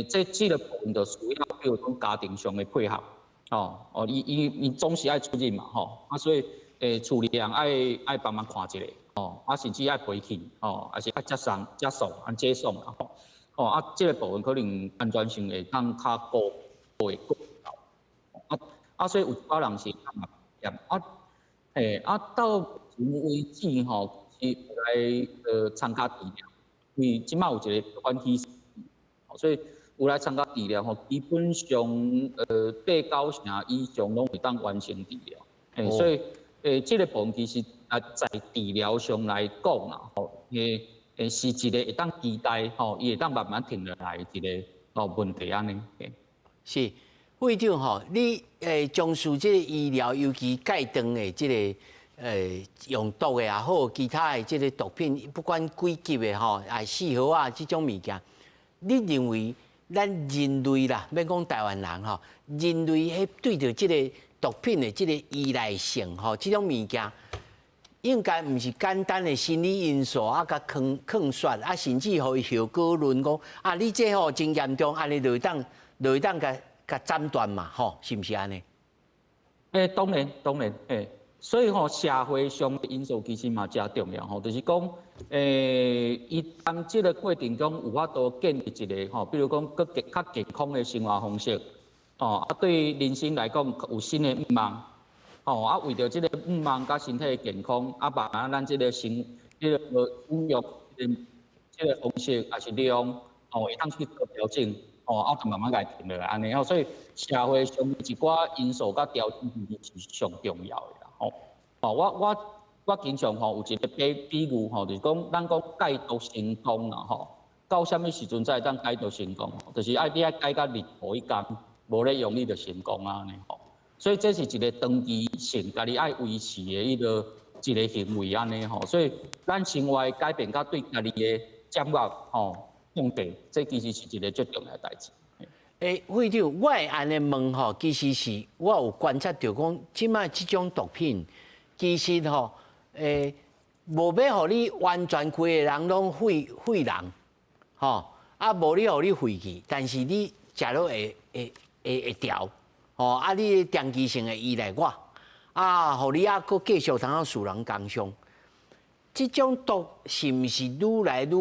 這個部分就需要比如講家庭上的配合，吼，哦，伊伊伊總是愛出入嘛吼，啊，所以厝裡人愛愛幫忙看一下，吼，啊，甚至愛陪去，吼，抑是愛接送接送按接送啦吼。哦啊，這個部分可能安全性會當較高會高。啊啊，所以有一寡人是啊，啊到目前為止吼，是有來參加治療，因為這擺有一個緩起，所以有來參加治療吼，基本上八九成以上攏會當完成治療。所以這個部分其實啊，在治療上來講啦，吼，是一个會當期待吼，伊會當慢慢停落來的一个哦問題按呢。是，會長吼，你從事這个醫療，尤其戒斷的這个用毒的也好，其他的這个毒品，不管幾級的吼，啊四號仔這種物件，你認為咱人類啦，免講台灣人吼，人類彼對著這个毒品的這个依賴性吼，這種物件，應該毋是簡單的心理因素啊，共勸勸說啊，甚至予伊後果論講啊，你這吼真嚴重，按呢就會當就會當共共斬斷嘛，吼，是毋是按呢？當然當然，所以吼社會上的因素其實嘛誠重要吼，就是講，伊當這个過程中有法度建立一个吼，比如講閣健較健康的生活方式，哦，啊對人生來講有新的願望。哦，啊，為著這个願望佮身體的健康，啊，慢慢咱這个生，這个使用這个方式，抑是量，哦，會當去做調整，哦，啊，就慢慢共停落來按呢吼。所以社會上一寡因素佮調整其實是上重要的啦，吼。哦，我經常吼有一个比比喻吼，就是講咱講戒毒成功啦，吼，到啥物時陣才會當戒毒成功？就是愛你愛戒到日無一工，無咧用你就成功啊按呢吼。所以這是一个長期性，家己愛維持的彼个一个行為按呢吼。所以咱生活的改變佮對家己的掌握吼控制，這其實是一个最重要的代誌。會長，我會按呢問吼，其實是我有觀察著講，這擺這種毒品，其實吼，無欲予你完全規个人攏廢廢人，吼，啊，無你予你廢去，但是你食落會會會會調。哦，啊！你長期性的依賴我，啊，予你啊，閣繼續通好使人工傷。這種毒是毋是愈來愈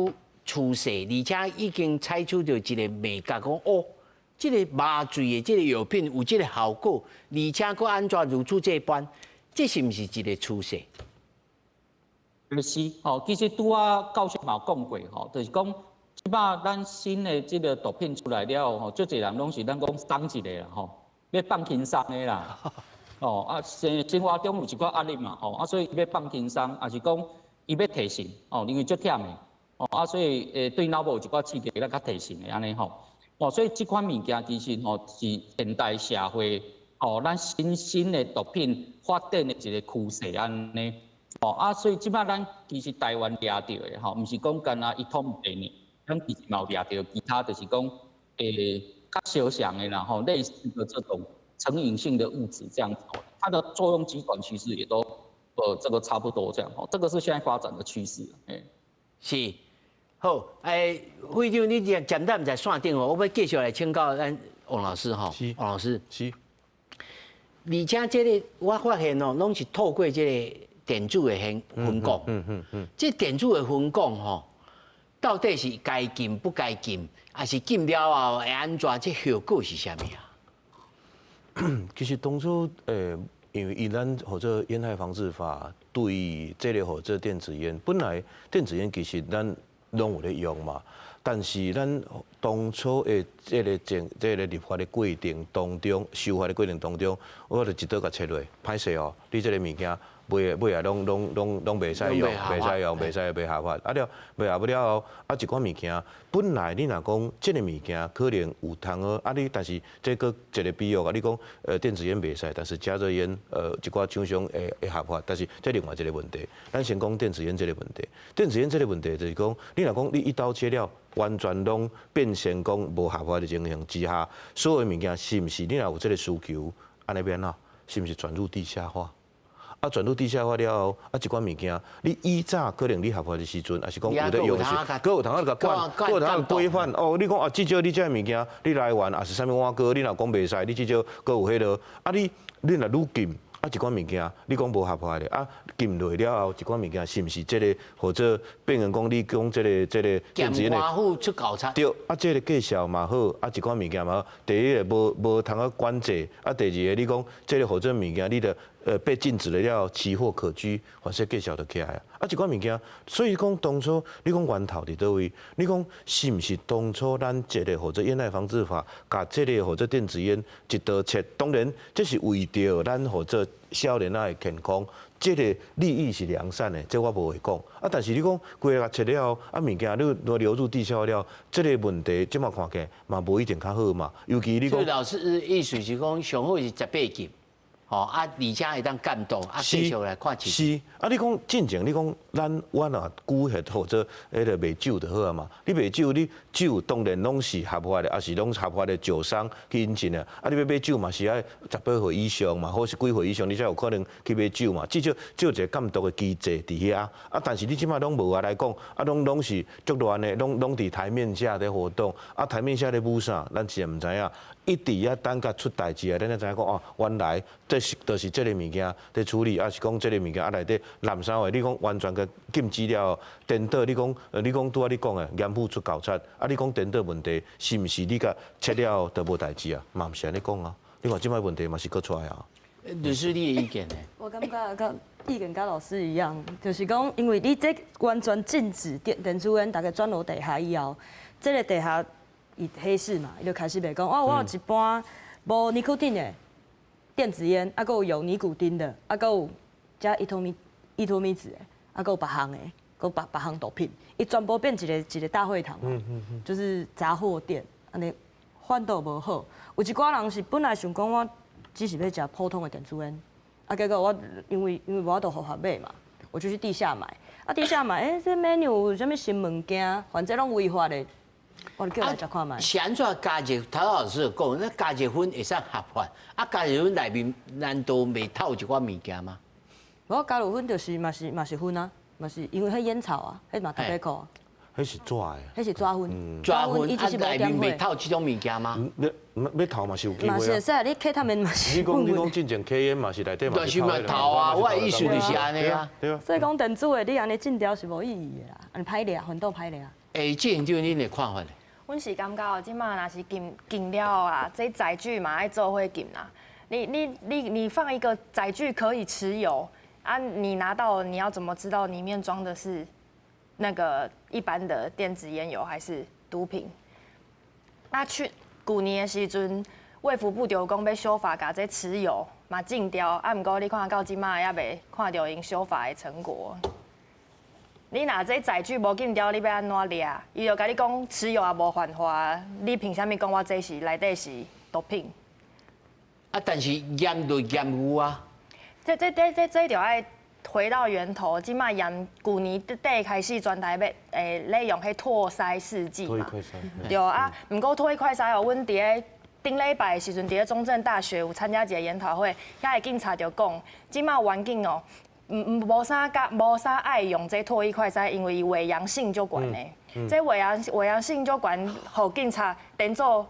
趨勢？而且已經採取著一个眉角，講哦，這个麻醉的這个藥品有這个效果，而且閣按怎如此這般，這是毋是一个趨勢？是，吼，其實拄仔教授嘛有講過，吼，就是講這擺咱新的這个毒品出來了後，吼，足濟人攏是咱講鬆一个啦，吼。欲放輕鬆的啦，哦啊生生活中有一寡壓力嘛，吼啊所以欲放輕鬆，抑是講伊欲提神，哦因為足忝的，哦啊所以對腦部有一寡刺激，會較提神的按呢吼，哦所以這款物件其實吼是現代社會，哦咱新新的毒品發展的一個趨勢按呢，哦啊所以這擺咱其實台灣掠著的吼，毋是講干焦依托咪酯，咱其實嘛有掠著其他，就是講較相像的啦，吼，類似的這種成癮性的物質這樣子，它的作用機轉其實也都，這個差不多這樣，吼，這個是現在發展的趨勢，是，好，會長，你這簡單在線頂哦，我欲繼續來請教咱王老師吼，王老師，是，而且這个我發現哦，攏是透過這个電子的分分講。這電子的分講吼，到底是該禁不該禁，還是禁了後會按怎？這效果是啥物啊？其實當初因為以咱號做煙害防治法對這个號做電子菸，本來電子菸其實咱攏有咧用嘛，但是咱當初的這个政這个立法的過程當中，修法的過程當中，我就一刀共切落，歹勢哦，你這个物件買買來攏袂使用，袂使用，袂使袂合法。啊了，袂合法了後，啊一寡物件，本來你若講這个物件可能有通好，啊你但是這閣一个比喻啊，你講電子菸袂使，但是加熱菸一寡廠商會合法，但是這另外一个問題，咱先講電子菸這个問題。電子菸這个問題就是講，你若講你一刀切了，完全攏變成講無合法的情形之下，所有的物件是毋是你若有這个需求，按呢欲按怎？是毋是轉入地下化？啊，轉入地下化了後，啊，一寡物件，你以早可能你合法的時陣，抑是講有咧用的時，閣有通仔共管，閣有通仔規範。哦，你講啊，至少你這个物件，你來源抑是啥物碗糕，你若講袂使，你至少閣有彼落。啊，你若愈禁，啊，一寡物件，你講無合法的，啊，禁落了後，一寡物件是毋是這个或者變成講你講這个這个電子菸的？出搞差。對，啊，這个價數嘛好，啊，一寡物件嘛好。第一个無通仔管制，啊，第二个你講這个或者物件，你著被禁止了了後，奇貨可居，反正價數就起來啊。啊，一寡物件，所以講當初你講源頭佇佗位？你講是毋是當初咱這个或者煙害防治法，共這个或者電子菸一刀切？當然，這是為著咱或者少年仔的健康，這个利益是良善的，這我無話講。啊，但是你講規个共切了後，啊，物件你若流入地下了，這个問題這馬看起來嘛無一定較好嘛。尤其你講，老師意思是講，上好是18禁。吼啊，而且會當監督啊，繼續來看。是啊，你講進前，你講咱我若舉例或者彼个賣酒就好啊嘛。你賣酒，你酒當然攏是合法的，抑是攏合法的酒商去引進的。啊，你欲買酒嘛是愛18歲以上嘛，或是幾歲以上，你才有可能去買酒嘛。至少只有一個監督的機制佇遐。啊，但是你這馬攏無啊來講，啊，攏是足亂的，攏佇台面下咧活動。啊，台面下咧舞啥，咱是毋知影。一直遐等甲出代誌啊，咱才知影講哦，原來這是就是這个物件佇處理，抑是講這个物件啊內底濫啥話？你講完全共禁止了後，顛倒你講，你講拄仔你講的嚴父出高賊，啊，你講顛倒問題是毋是你共切了後就無代誌啊？嘛毋是按呢講啊。你看這擺問題嘛是閣出來啊。律師，你的意見呢？我感覺佮意見佮老師一樣，就是講，因為你這完全禁止電子菸，逐家轉落地下以後，這个地下伊黑市嘛，伊就開始賣講，哦，我有一般無尼古丁的電子菸，啊，閣有有尼古丁的，啊，閣有加依托咪酯的，啊，閣有別項的，閣別項毒品，伊全部變一个一个大會堂嘛，就是雜貨店，按呢反倒無好。有一寡人是本來想講我只是欲食普通的電子菸，啊，結果我因為無法度合法買嘛，我就去地下買，啊，地下買，欸，這 menu 有啥物新物件，反正攏違法的。我就叫來食看覓。是按怎加熱？頭老師有講，那加熱薰會使合法，啊，加熱薰內面難道袂透一寡物件嗎？無，加熱薰就是嘛是嘛是薰啊，嘛是因為彼煙草啊，彼嘛 tobacco 啊。彼是紙的。彼是紙薰。紙薰啊，內面袂透這種物件嗎？欲透嘛是有機會啊。嘛是會使，你吸他們嘛是。你講進前吸菸嘛是內底嘛是透啊，我的意思就是按呢啊。對啊。所以講電子的，你按呢禁掉是無意義的啦，按呢歹掠，反倒歹掠。欸，這樣就恁的看法咧？阮是感覺哦，這馬若是禁了啊，這載具嘛愛做伙禁啦。你放一個載具可以持有啊，你拿到你要怎麼知道裡面裝的是那個一般的電子菸油還是毒品？啊，去舊年的時陣，衛福部就講欲修法，共這持有嘛禁掉，啊，毋過你看到這馬猶未看著𪜶修法的成果。你若這載具無禁掉，你欲按怎掠？伊就共你講持有也無犯法，你憑啥物講我這是內底是毒品？啊，但是驗就驗有啊。這就愛回到源頭，這馬驗舊年底開始全台欲咧用彼唾篩試劑嘛。對啊，毋過唾液快篩哦，阮佇咧頂禮拜的時陣，佇咧中正大學有參加一个研討會，遐个警察就講，這馬環境哦。毋無啥佮無啥愛用這唾液快篩，因為伊偽陽性足懸的。這偽陽性足懸，予警察當做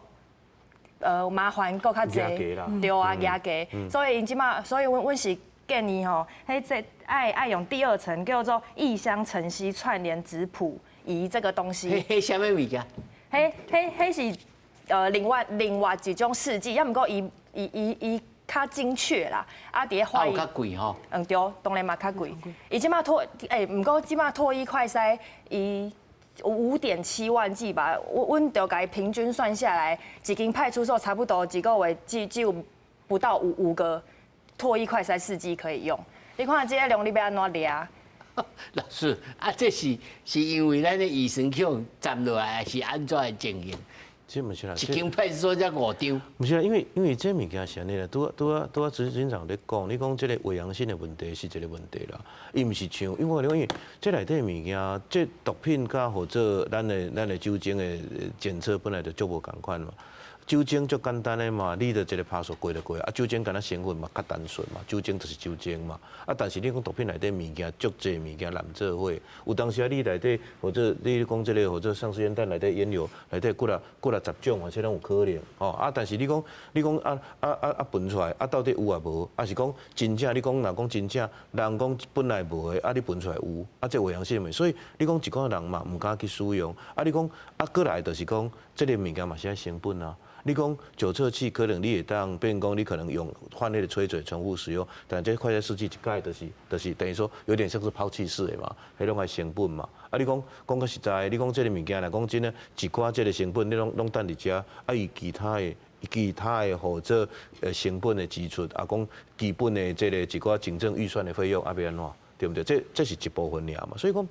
麻煩閣較濟，對啊，額價，所以𪜶這馬，所以阮是建議吼，彼這愛用第二層叫做液相層析串聯質譜儀這個東西。彼啥物物件？彼是另外一種試劑，抑毋過伊較精確啦，啊，佇咧化驗較貴吼。嗯對，當然嘛較貴。伊這馬唾欸，毋過這馬唾液快篩伊5.7萬劑吧，阮著共伊平均算下來，一間派出所差不多一個月只有不到五個唾液快篩試劑可以用。你看這個量你欲按怎掠？老師，啊，這是因為咱的醫生去予占落來，還是按怎的情形？這毋是啦，一間派出所才五張。毋是啦，因為這物件是按呢啦，拄仔執行長咧講，你講這個偽陽性的問題是一個問題啦。伊毋是像，因為我講，因為這內底物件，這毒品佮或者咱的酒精的檢測本來就足無仝款嘛。酒精足簡單的嘛，你就一個拍數過就過，啊酒精敢若成分嘛較單純嘛，酒精就是酒精嘛。啊，但是你講毒品內底物件足濟物件濫做伙，有當時啊你內底或者你講這個或者喪屍煙彈內底煙油內底幾若幾若十種，或者攏有可能，吼啊！但是你講啊聞出來啊到底有抑無？啊是講真正你講若講真正人講本來無的，啊你聞出來有，啊這偽陽性的，所以你講一寡人嘛毋敢去使用，啊你講啊閣來就是講這個物件嘛是愛成本啊。你講檢測器可能你會當變講，你可能用換那個吹嘴重複使用，但這快篩試劑一改就是等於說有點像是拋棄式的嘛，彼攏愛成本嘛。啊，你講講較實在，你講這個物件來講真的，一寡這個成本你攏等佇遮，啊伊其他的或者成本的支出，啊講基本的這個一寡行政預算的費用啊欲按怎，對毋對？這是一部分爾嘛。所以講，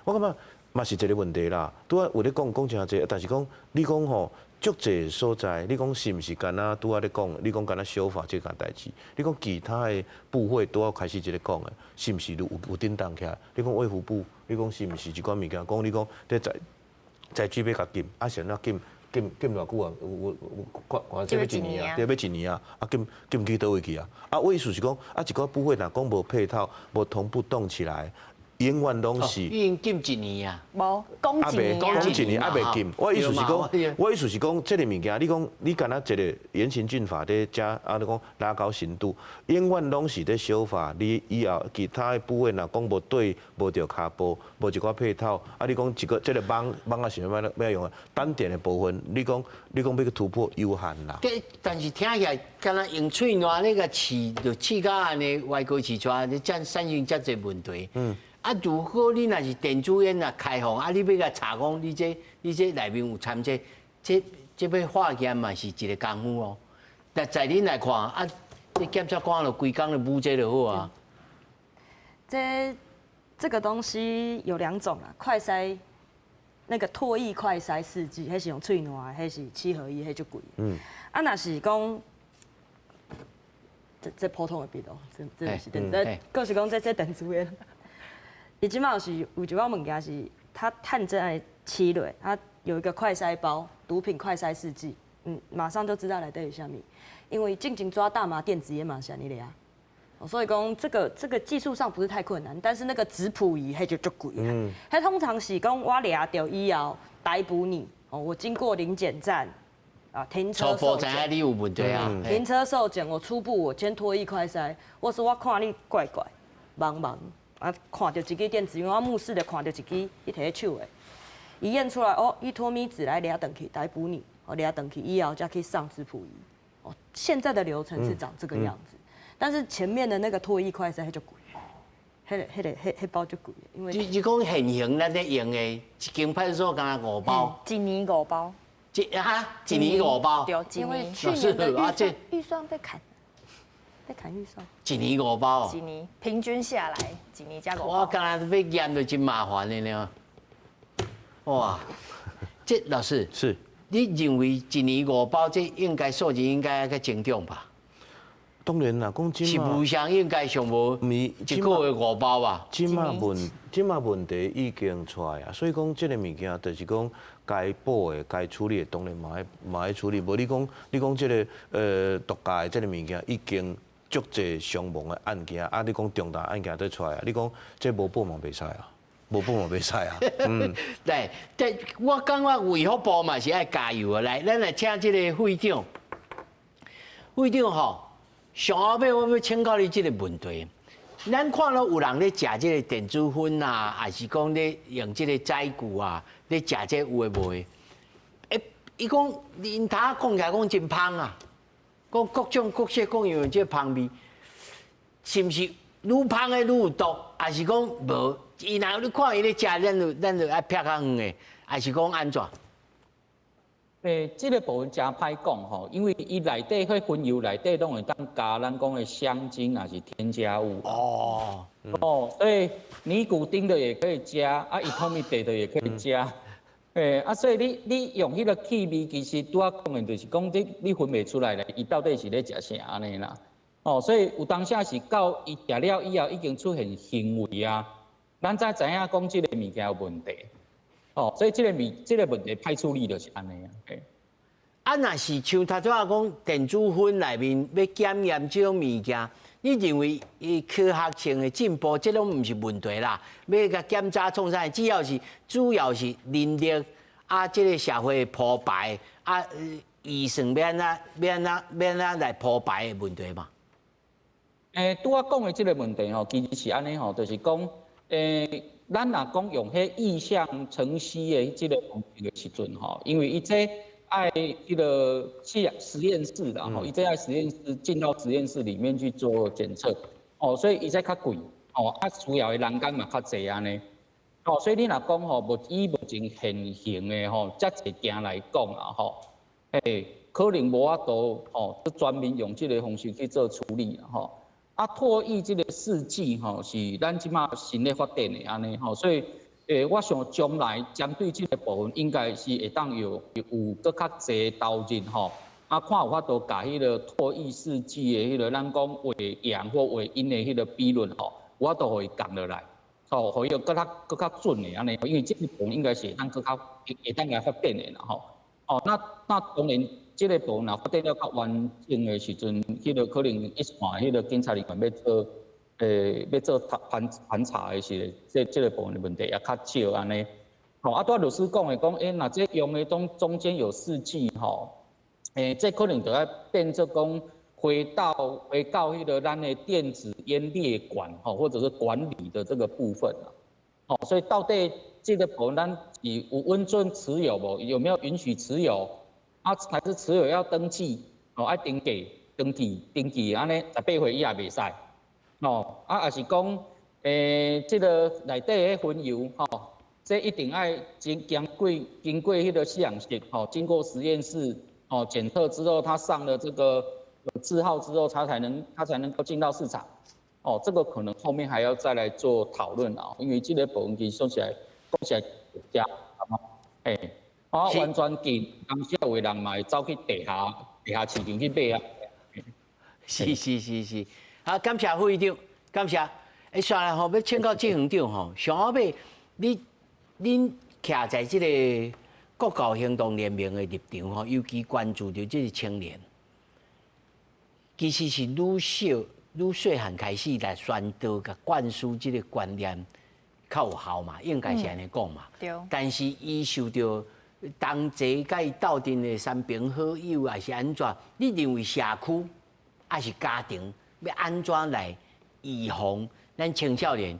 我感覺嘛是一個問題啦。拄仔有咧講講誠濟，但是講你講吼。足濟所在，你講是毋是敢若拄仔咧講？你講敢若修法這件代誌，你講其他的部會拄仔開始這咧講的，是毋是有叮當起來？你講衛福部，你講是毋是一寡物件？講你講咧載載具欲共禁，啊是按怎禁？禁偌久啊？有看看這欲一年啊？對，欲一年啊？啊禁禁去佗位去啊？啊，我意思是講，啊一寡部會若講無配套，無同步動起來。永遠攏是已經禁一年啊，無講一年，講一年猶未禁。我意思是講，這個物件，你講你敢若一個嚴刑峻法咧遮，啊你講拉高刑度，永遠攏是咧修法。你以後其他的部分若講無對，無著跤步，無一寡配套，啊你講一個這個網仔是欲欲用啊？單點的部分，你講欲去突破有限啦。但是聽起來，敢若用喙瀾那個試，就試甲按呢歪過試出來，你產生遮濟問題。啊，如果你若是電子煙若開放，啊，你欲共查講，你這內面有摻這，這欲化驗嘛是一個工夫哦。但在恁來看，啊，這檢察官就規工就舞這就好啊。這個東西有兩種啊，快篩那個唾液快篩試劑，彼是用喙瀾，彼是七合一，彼足貴。啊，若是講這普通的筆哦，這毋是電子，閣是講這電子煙。伊這馬是有一寡物件是，它探針來試落，它有一個快篩包，毒品快篩試劑，馬上就知道內底有啥物，因為進前抓大麻電子煙嘛是按呢啊，所以講這個技術上不是太困難，但是那個質譜儀彼就足貴啊，彼通常是講我掠著以後逮捕你，哦，我經過臨檢站，啊，停車受檢，你有問題啊？停車受檢，我初步我先唾液快篩，我說我看你怪怪，茫茫。啊，看著一支電子煙，我目視的看著一支，伊提佇手的，伊驗出來哦，依托咪酯來掠轉去逮捕你，哦，掠轉去以後才去上質譜儀。哦，現在的流程是長這個樣子，但是前面的那個唾液快篩彼就貴，彼包就貴，因為你講現行咱咧用的，一間派出所敢若五包，一年五包，一年五包，對，因為去年的預算被砍。被砍預算，一年五包，一年平均下來一年才五包。我敢若欲驗就真麻煩的呢。哇，這老師是，你認為一年五包這應該數字應該較增長吧？當然啦，講真是無上應該上無一個月五包吧？這馬問題已經出來啊，所以講這個物件就是講該補的、該處理的，當然嘛愛處理。無你講這個毒駕的這個物件已經足濟傷亡的案件，啊，你講重大案件都出來啊，你講這無補嘛袂使啊，無補嘛袂使啊。來，這我感覺衛福部嘛是愛加油啊！來，咱來請這個會長。會長吼，上後尾我欲請教你這個問題。咱看到有人咧食這個電子薰啊，還是講咧用這個載具啊，咧食這有的無的。欸，伊講𪜶頭講起來講真芳啊，講各種各色講用這個芳味，是毋是愈芳的愈有毒，還是講無？伊若你看伊咧食，咱就愛撇較遠的，還是講按怎？欸，這個部分誠歹講吼，因為伊內底彼薰油內底攏會當加咱講的香精，抑是添加物。哦，所以尼古丁的也可以加，啊，依托咪酯的也可以加。欸，啊，所以你用彼個氣味，其實拄仔講的，就是講你分袂出來咧，伊到底是咧食啥按呢啦？哦，所以有當時是到伊食了以後已經出現行為啊，咱才知影講這個物件有問題。哦，所以這個問題歹處理就是按呢啊。啊，若是像頭拄仔講電子薰內面欲檢驗這種物件，你認為伊科學性的進步，這攏毋是問題啦。欲共檢查創啥，只要是主要是人力啊，這個社會鋪排啊，預算欲按怎欲按怎欲按怎來鋪排的問題嘛。欸，拄仔講的這個問題吼，其實是按呢吼，就是講，欸，咱若講用彼液相層析的這個方式的時陣吼，因為伊這愛彼個實驗室啦吼，伊這愛實驗室進到實驗室裡面去做檢測，哦，所以伊這較貴，哦，啊需要的人工嘛較濟按呢，哦，所以你若講吼，以目前現行的吼，遮濟件來講啊吼，欸，可能無法度吼，專門用這個方式去做處理吼。啊，唾液這個試劑吼，是咱這馬新咧發展的按呢吼，所以，欸，我想將來針對這個部分，應該是會當有閣較濟投入吼，啊，看有法度共彼個唾液試劑的彼個咱講為陽或為陰的彼個比率吼，有法度予伊降落來，吼，予伊閣較準的按呢，因為這個部分應該是會當閣較會當來發展的啦吼。哦，那當然。這個部分若發展了較完整的時陣，彼個可能一線彼個警察人員欲做，欸，欲做盤盤查的時，這個部分的問題也較少按呢。吼，啊，拄仔律師講的講，欸，若這用的中間有試劑吼，欸，這可能就愛變做講回到彼個咱的電子菸列管吼，或者是管理的這個部分啦。吼，所以到底這個部分咱是有允准持有無？有沒有允許持有？啊，還是持有要登記，哦，愛登記、登記、登記，按呢18歲以下袂使，哦，啊，抑是講，欸，這個內底彼薰油，吼，這一定愛經過彼個試驗室，吼，經過實驗室，哦，檢測之後，它上了這個字號之後，它才能夠進到市場，哦，這個可能後面還要再來做討論啊，因為這個部分其實說起來，講起來加，欸。啊，完全禁，當時有的人嘛會走去地下市場去買啊。是是是是，好，感謝副會長，感謝。欸，煞來吼，欲請教執行長吼，上後尾你恁徛在這個國教行動聯盟的立場吼，尤其關注著這個青年，其實是愈小愈細漢開始來宣導、共灌輸這個觀念較有效嘛，應該是按呢講嘛。對。但是伊受著同齊共伊鬥陣的三朋好友，抑是按怎？你認為社區抑是家庭欲按怎來預防咱青少年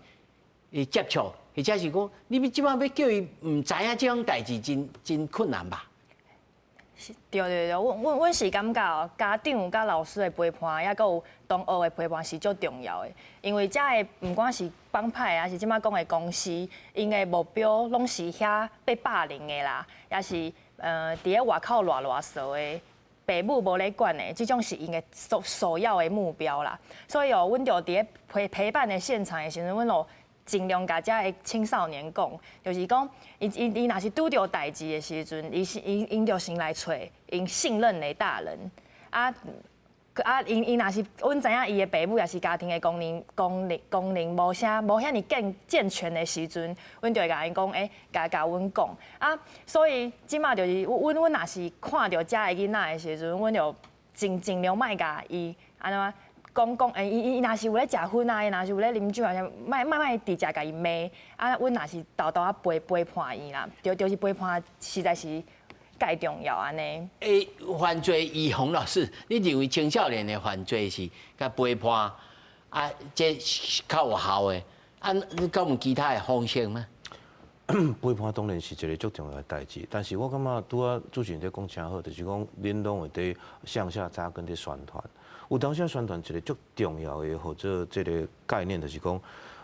接觸，或者是講你欲這擺欲叫伊毋知影這種代誌，真真困難吧？對對對，阮是感覺哦，家長佮老師的陪伴，抑閣有同學的陪伴是足重要的。因為遮的毋管是幫派，抑是這擺講的公司，𪜶的目標攏是遐被霸凌的啦，抑是佇咧外口賴賴趖的，爸母無咧管的，這種是𪜶的首要的目標啦。所以哦，阮就佇咧陪伴的現場的時陣，阮就盡量共遮的青少年講，就是講，伊若是拄著代誌的時陣，伊是𪜶𪜶就先來揣𪜶信任的大人，啊啊，𪜶若是阮知影伊的爸母抑是家庭的功能無遐爾健全的時陣，阮就會共𪜶講，欸，共共阮講，啊，所以這馬就是阮若是看著遮的囡仔的時陣，阮就盡量莫共伊按怎講講，欸，伊若是有咧食薰啊，伊若是有咧啉酒啊，莫莫莫直接共伊罵，啊，阮若是沓沓仔陪陪伴伊啦，就是陪伴，實在是蓋重要按呢。欸，犯罪預防老師，你認為青少年的犯罪是佮陪伴啊，這較有效的？啊，你敢有其他的方式嗎？陪伴當然是一个足重要的代誌，但是我感覺拄仔主持人咧講誠好，就是講恁攏會佇向下紮根佇宣傳。有當時宣傳一个足重要的或者這个概念，就是講，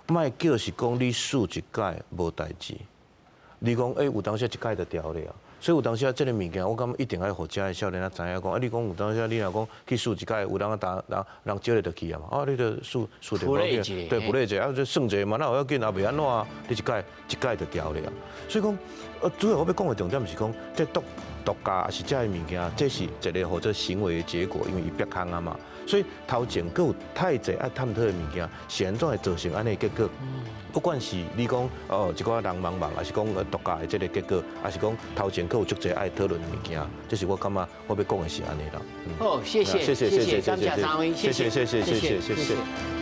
莫叫是講你試一擺無代誌，你講欸有當時一擺就牢了。所以有當時啊，這个物件我感覺一定愛予遮的少年仔知影講，啊，你講有當時啊，你若講去試一擺，有人啊打人人招咧就去啊嘛，啊，你就試試著對，不咧者，啊，這算者嘛，那有要緊啊，袂按怎啊，你一擺一擺就牢了。所以講，主要我欲講的重點是講，這毒毒駕抑是這个物件，這是一个或者行為的結果，因為伊煏空啊嘛。所以頭前閣有太濟愛探討的物件，是按怎會造成按呢結果？不管是你講哦，一寡人盲盲，抑是講毒駕的這个結果，抑是講頭前閣有足濟愛討論的物件，這是我感覺我欲講的是按呢啦。好，謝謝，謝謝，謝謝，感謝三位，謝謝，謝謝，謝謝，謝謝。